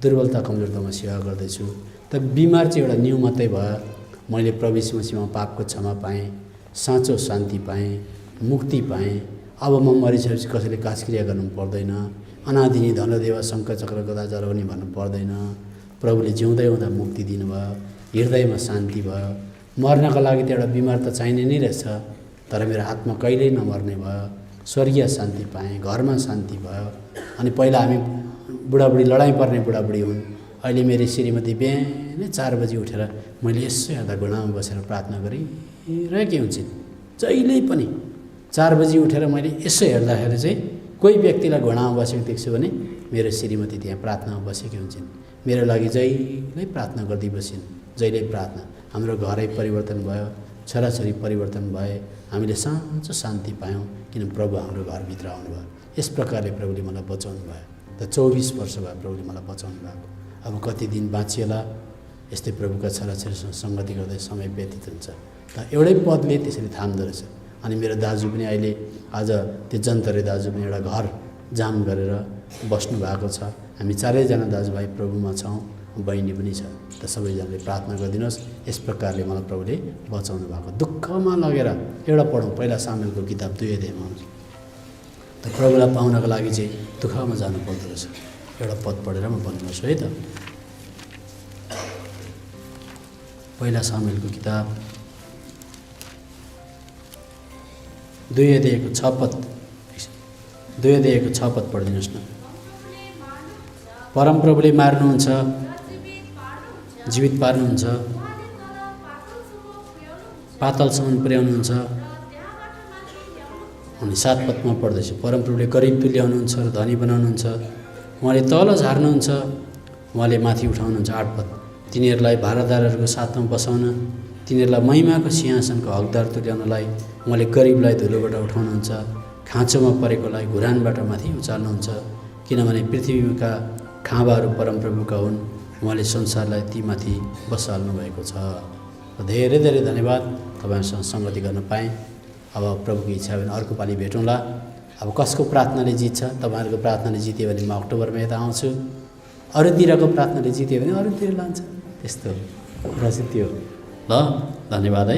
दुर्बलता कमजोरतामा सेवा गर्दैछु। त बिमार चाहिँ एउटा न्यू मात्रै भयो। मैले प्रभु यीशु मसीहमा पापको क्षमा पाएँ, साँचो शान्ति पाएँ, मुक्ति पाएँ। अब म मरिसकेपछि कसैले काजक्रिया गर्नु पर्दैन, अनादिनी धनदेवा शङ्कर चक्र गदा जराउने भन्नु पर्दैन। प्रभुले जिउँदै हुँदा मुक्ति दिनुभयो, हृदयमा शान्ति भयो। मर्नको लागि त एउटा बिमार त चाहिने नै रहेछ, तर मेरो आत्मा कहिल्यै नमर्ने भयो। स्वर्गीय शान्ति पाएँ, घरमा शान्ति भयो। अनि पहिला हामी बुढाबुढी लडाइँ पर्ने बुढाबुढी हुन्। अहिले मेरो श्रीमती बिहानै 4 बजी उठेर मैले यसो हेर्दा घुँडामा बसेर प्रार्थना गरिरहेकी हुन्छन्। जहिले पनि 4 बजी उठेर मैले यसो हेर्दाखेरि चाहिँ कोही व्यक्तिलाई घुँडामा बसेको देख्छु भने मेरो श्रीमती त्यहाँ प्रार्थनामा बसेकी हुन्छन्। मेरो लागि जहिले प्रार्थना गर्दै बसिन्, जहिले प्रार्थना। हाम्रो घरै परिवर्तन भयो, छोराछोरी परिवर्तन भए, हामीले साँचो शान्ति पायौँ, किन प्रभु हाम्रो घरभित्र आउनुभयो। यस प्रकारले प्रभुले मलाई बचाउनु भयो। त 24 वर्ष भयो प्रभुले मलाई बचाउनु भएको। अब कति दिन बाँचिएला यस्तै प्रभुका छोराछोरीसँग सङ्गति गर्दै समय व्यतीत हुन्छ। त एउटै पदले त्यसरी थाम्दो रहेछ। अनि मेरो दाजु पनि अहिले आज त्यो जन्तरे दाजु पनि एउटा घर जाम गरेर बस्नु भएको छ। हामी 4 जना दाजुभाइ प्रभुमा छौँ, बहिनी पनि छ। त सबैजनाले प्रार्थना गरिदिनुहोस्। यस प्रकारले मलाई प्रभुले बचाउनु भएको। दुःखमा लगेर एउटा पढौँ, पहिला सामुएलको किताब 2 अध्यायमा आउँछ। त प्रभुलाई पाउनको लागि चाहिँ दुःखमा जानु पर्दो रहेछ। एउटा पद पढेर म भन्नुहोस् है त। पहिला सामुएलको किताब 2 अध्यायको 6 पद, 2 अध्यायको 6 पद पढिदिनुहोस् न। परमप्रभुले मार्नुहुन्छ, जीवित पार्नुहुन्छ, पातालसम्म पुर्याउनुहुन्छ। अनि 7 पदमा पढ्दैछु। परमप्रभुले गरिब तुल्याउनुहुन्छ र धनी बनाउनुहुन्छ, उहाँले तल झार्नुहुन्छ, उहाँले माथि उठाउनुहुन्छ। 8 पद, तिनीहरूलाई भारदारहरूको साथमा बसाउन, तिनीहरूलाई महिमाको सिंहासनको हकदार तुल्याउनलाई उहाँले गरिबलाई धुलोबाट उठाउनुहुन्छ, खाँचोमा परेकोलाई घुरानबाट माथि उचाल्नुहुन्छ। किनभने पृथ्वीका खाँबाहरू परमप्रभुका हुन्, उहाँले संसारलाई तीमाथि बसाल्नु भएको छ। धेरै धेरै धन्यवाद, तपाईँहरूसँग सङ्गति गर्न पाएँ। अब प्रभुको इच्छा भने अर्को पालि भेटौँला। अब कसको प्रार्थनाले जित्छ? तपाईँहरूको प्रार्थनाले जित्यो भने म अक्टोबरमा यता आउँछु। अरूतिरको प्रार्थनाले जित्यो भने अरूतिर लान्छ। त्यस्तो र चाहिँ त्यो ल, धन्यवाद है।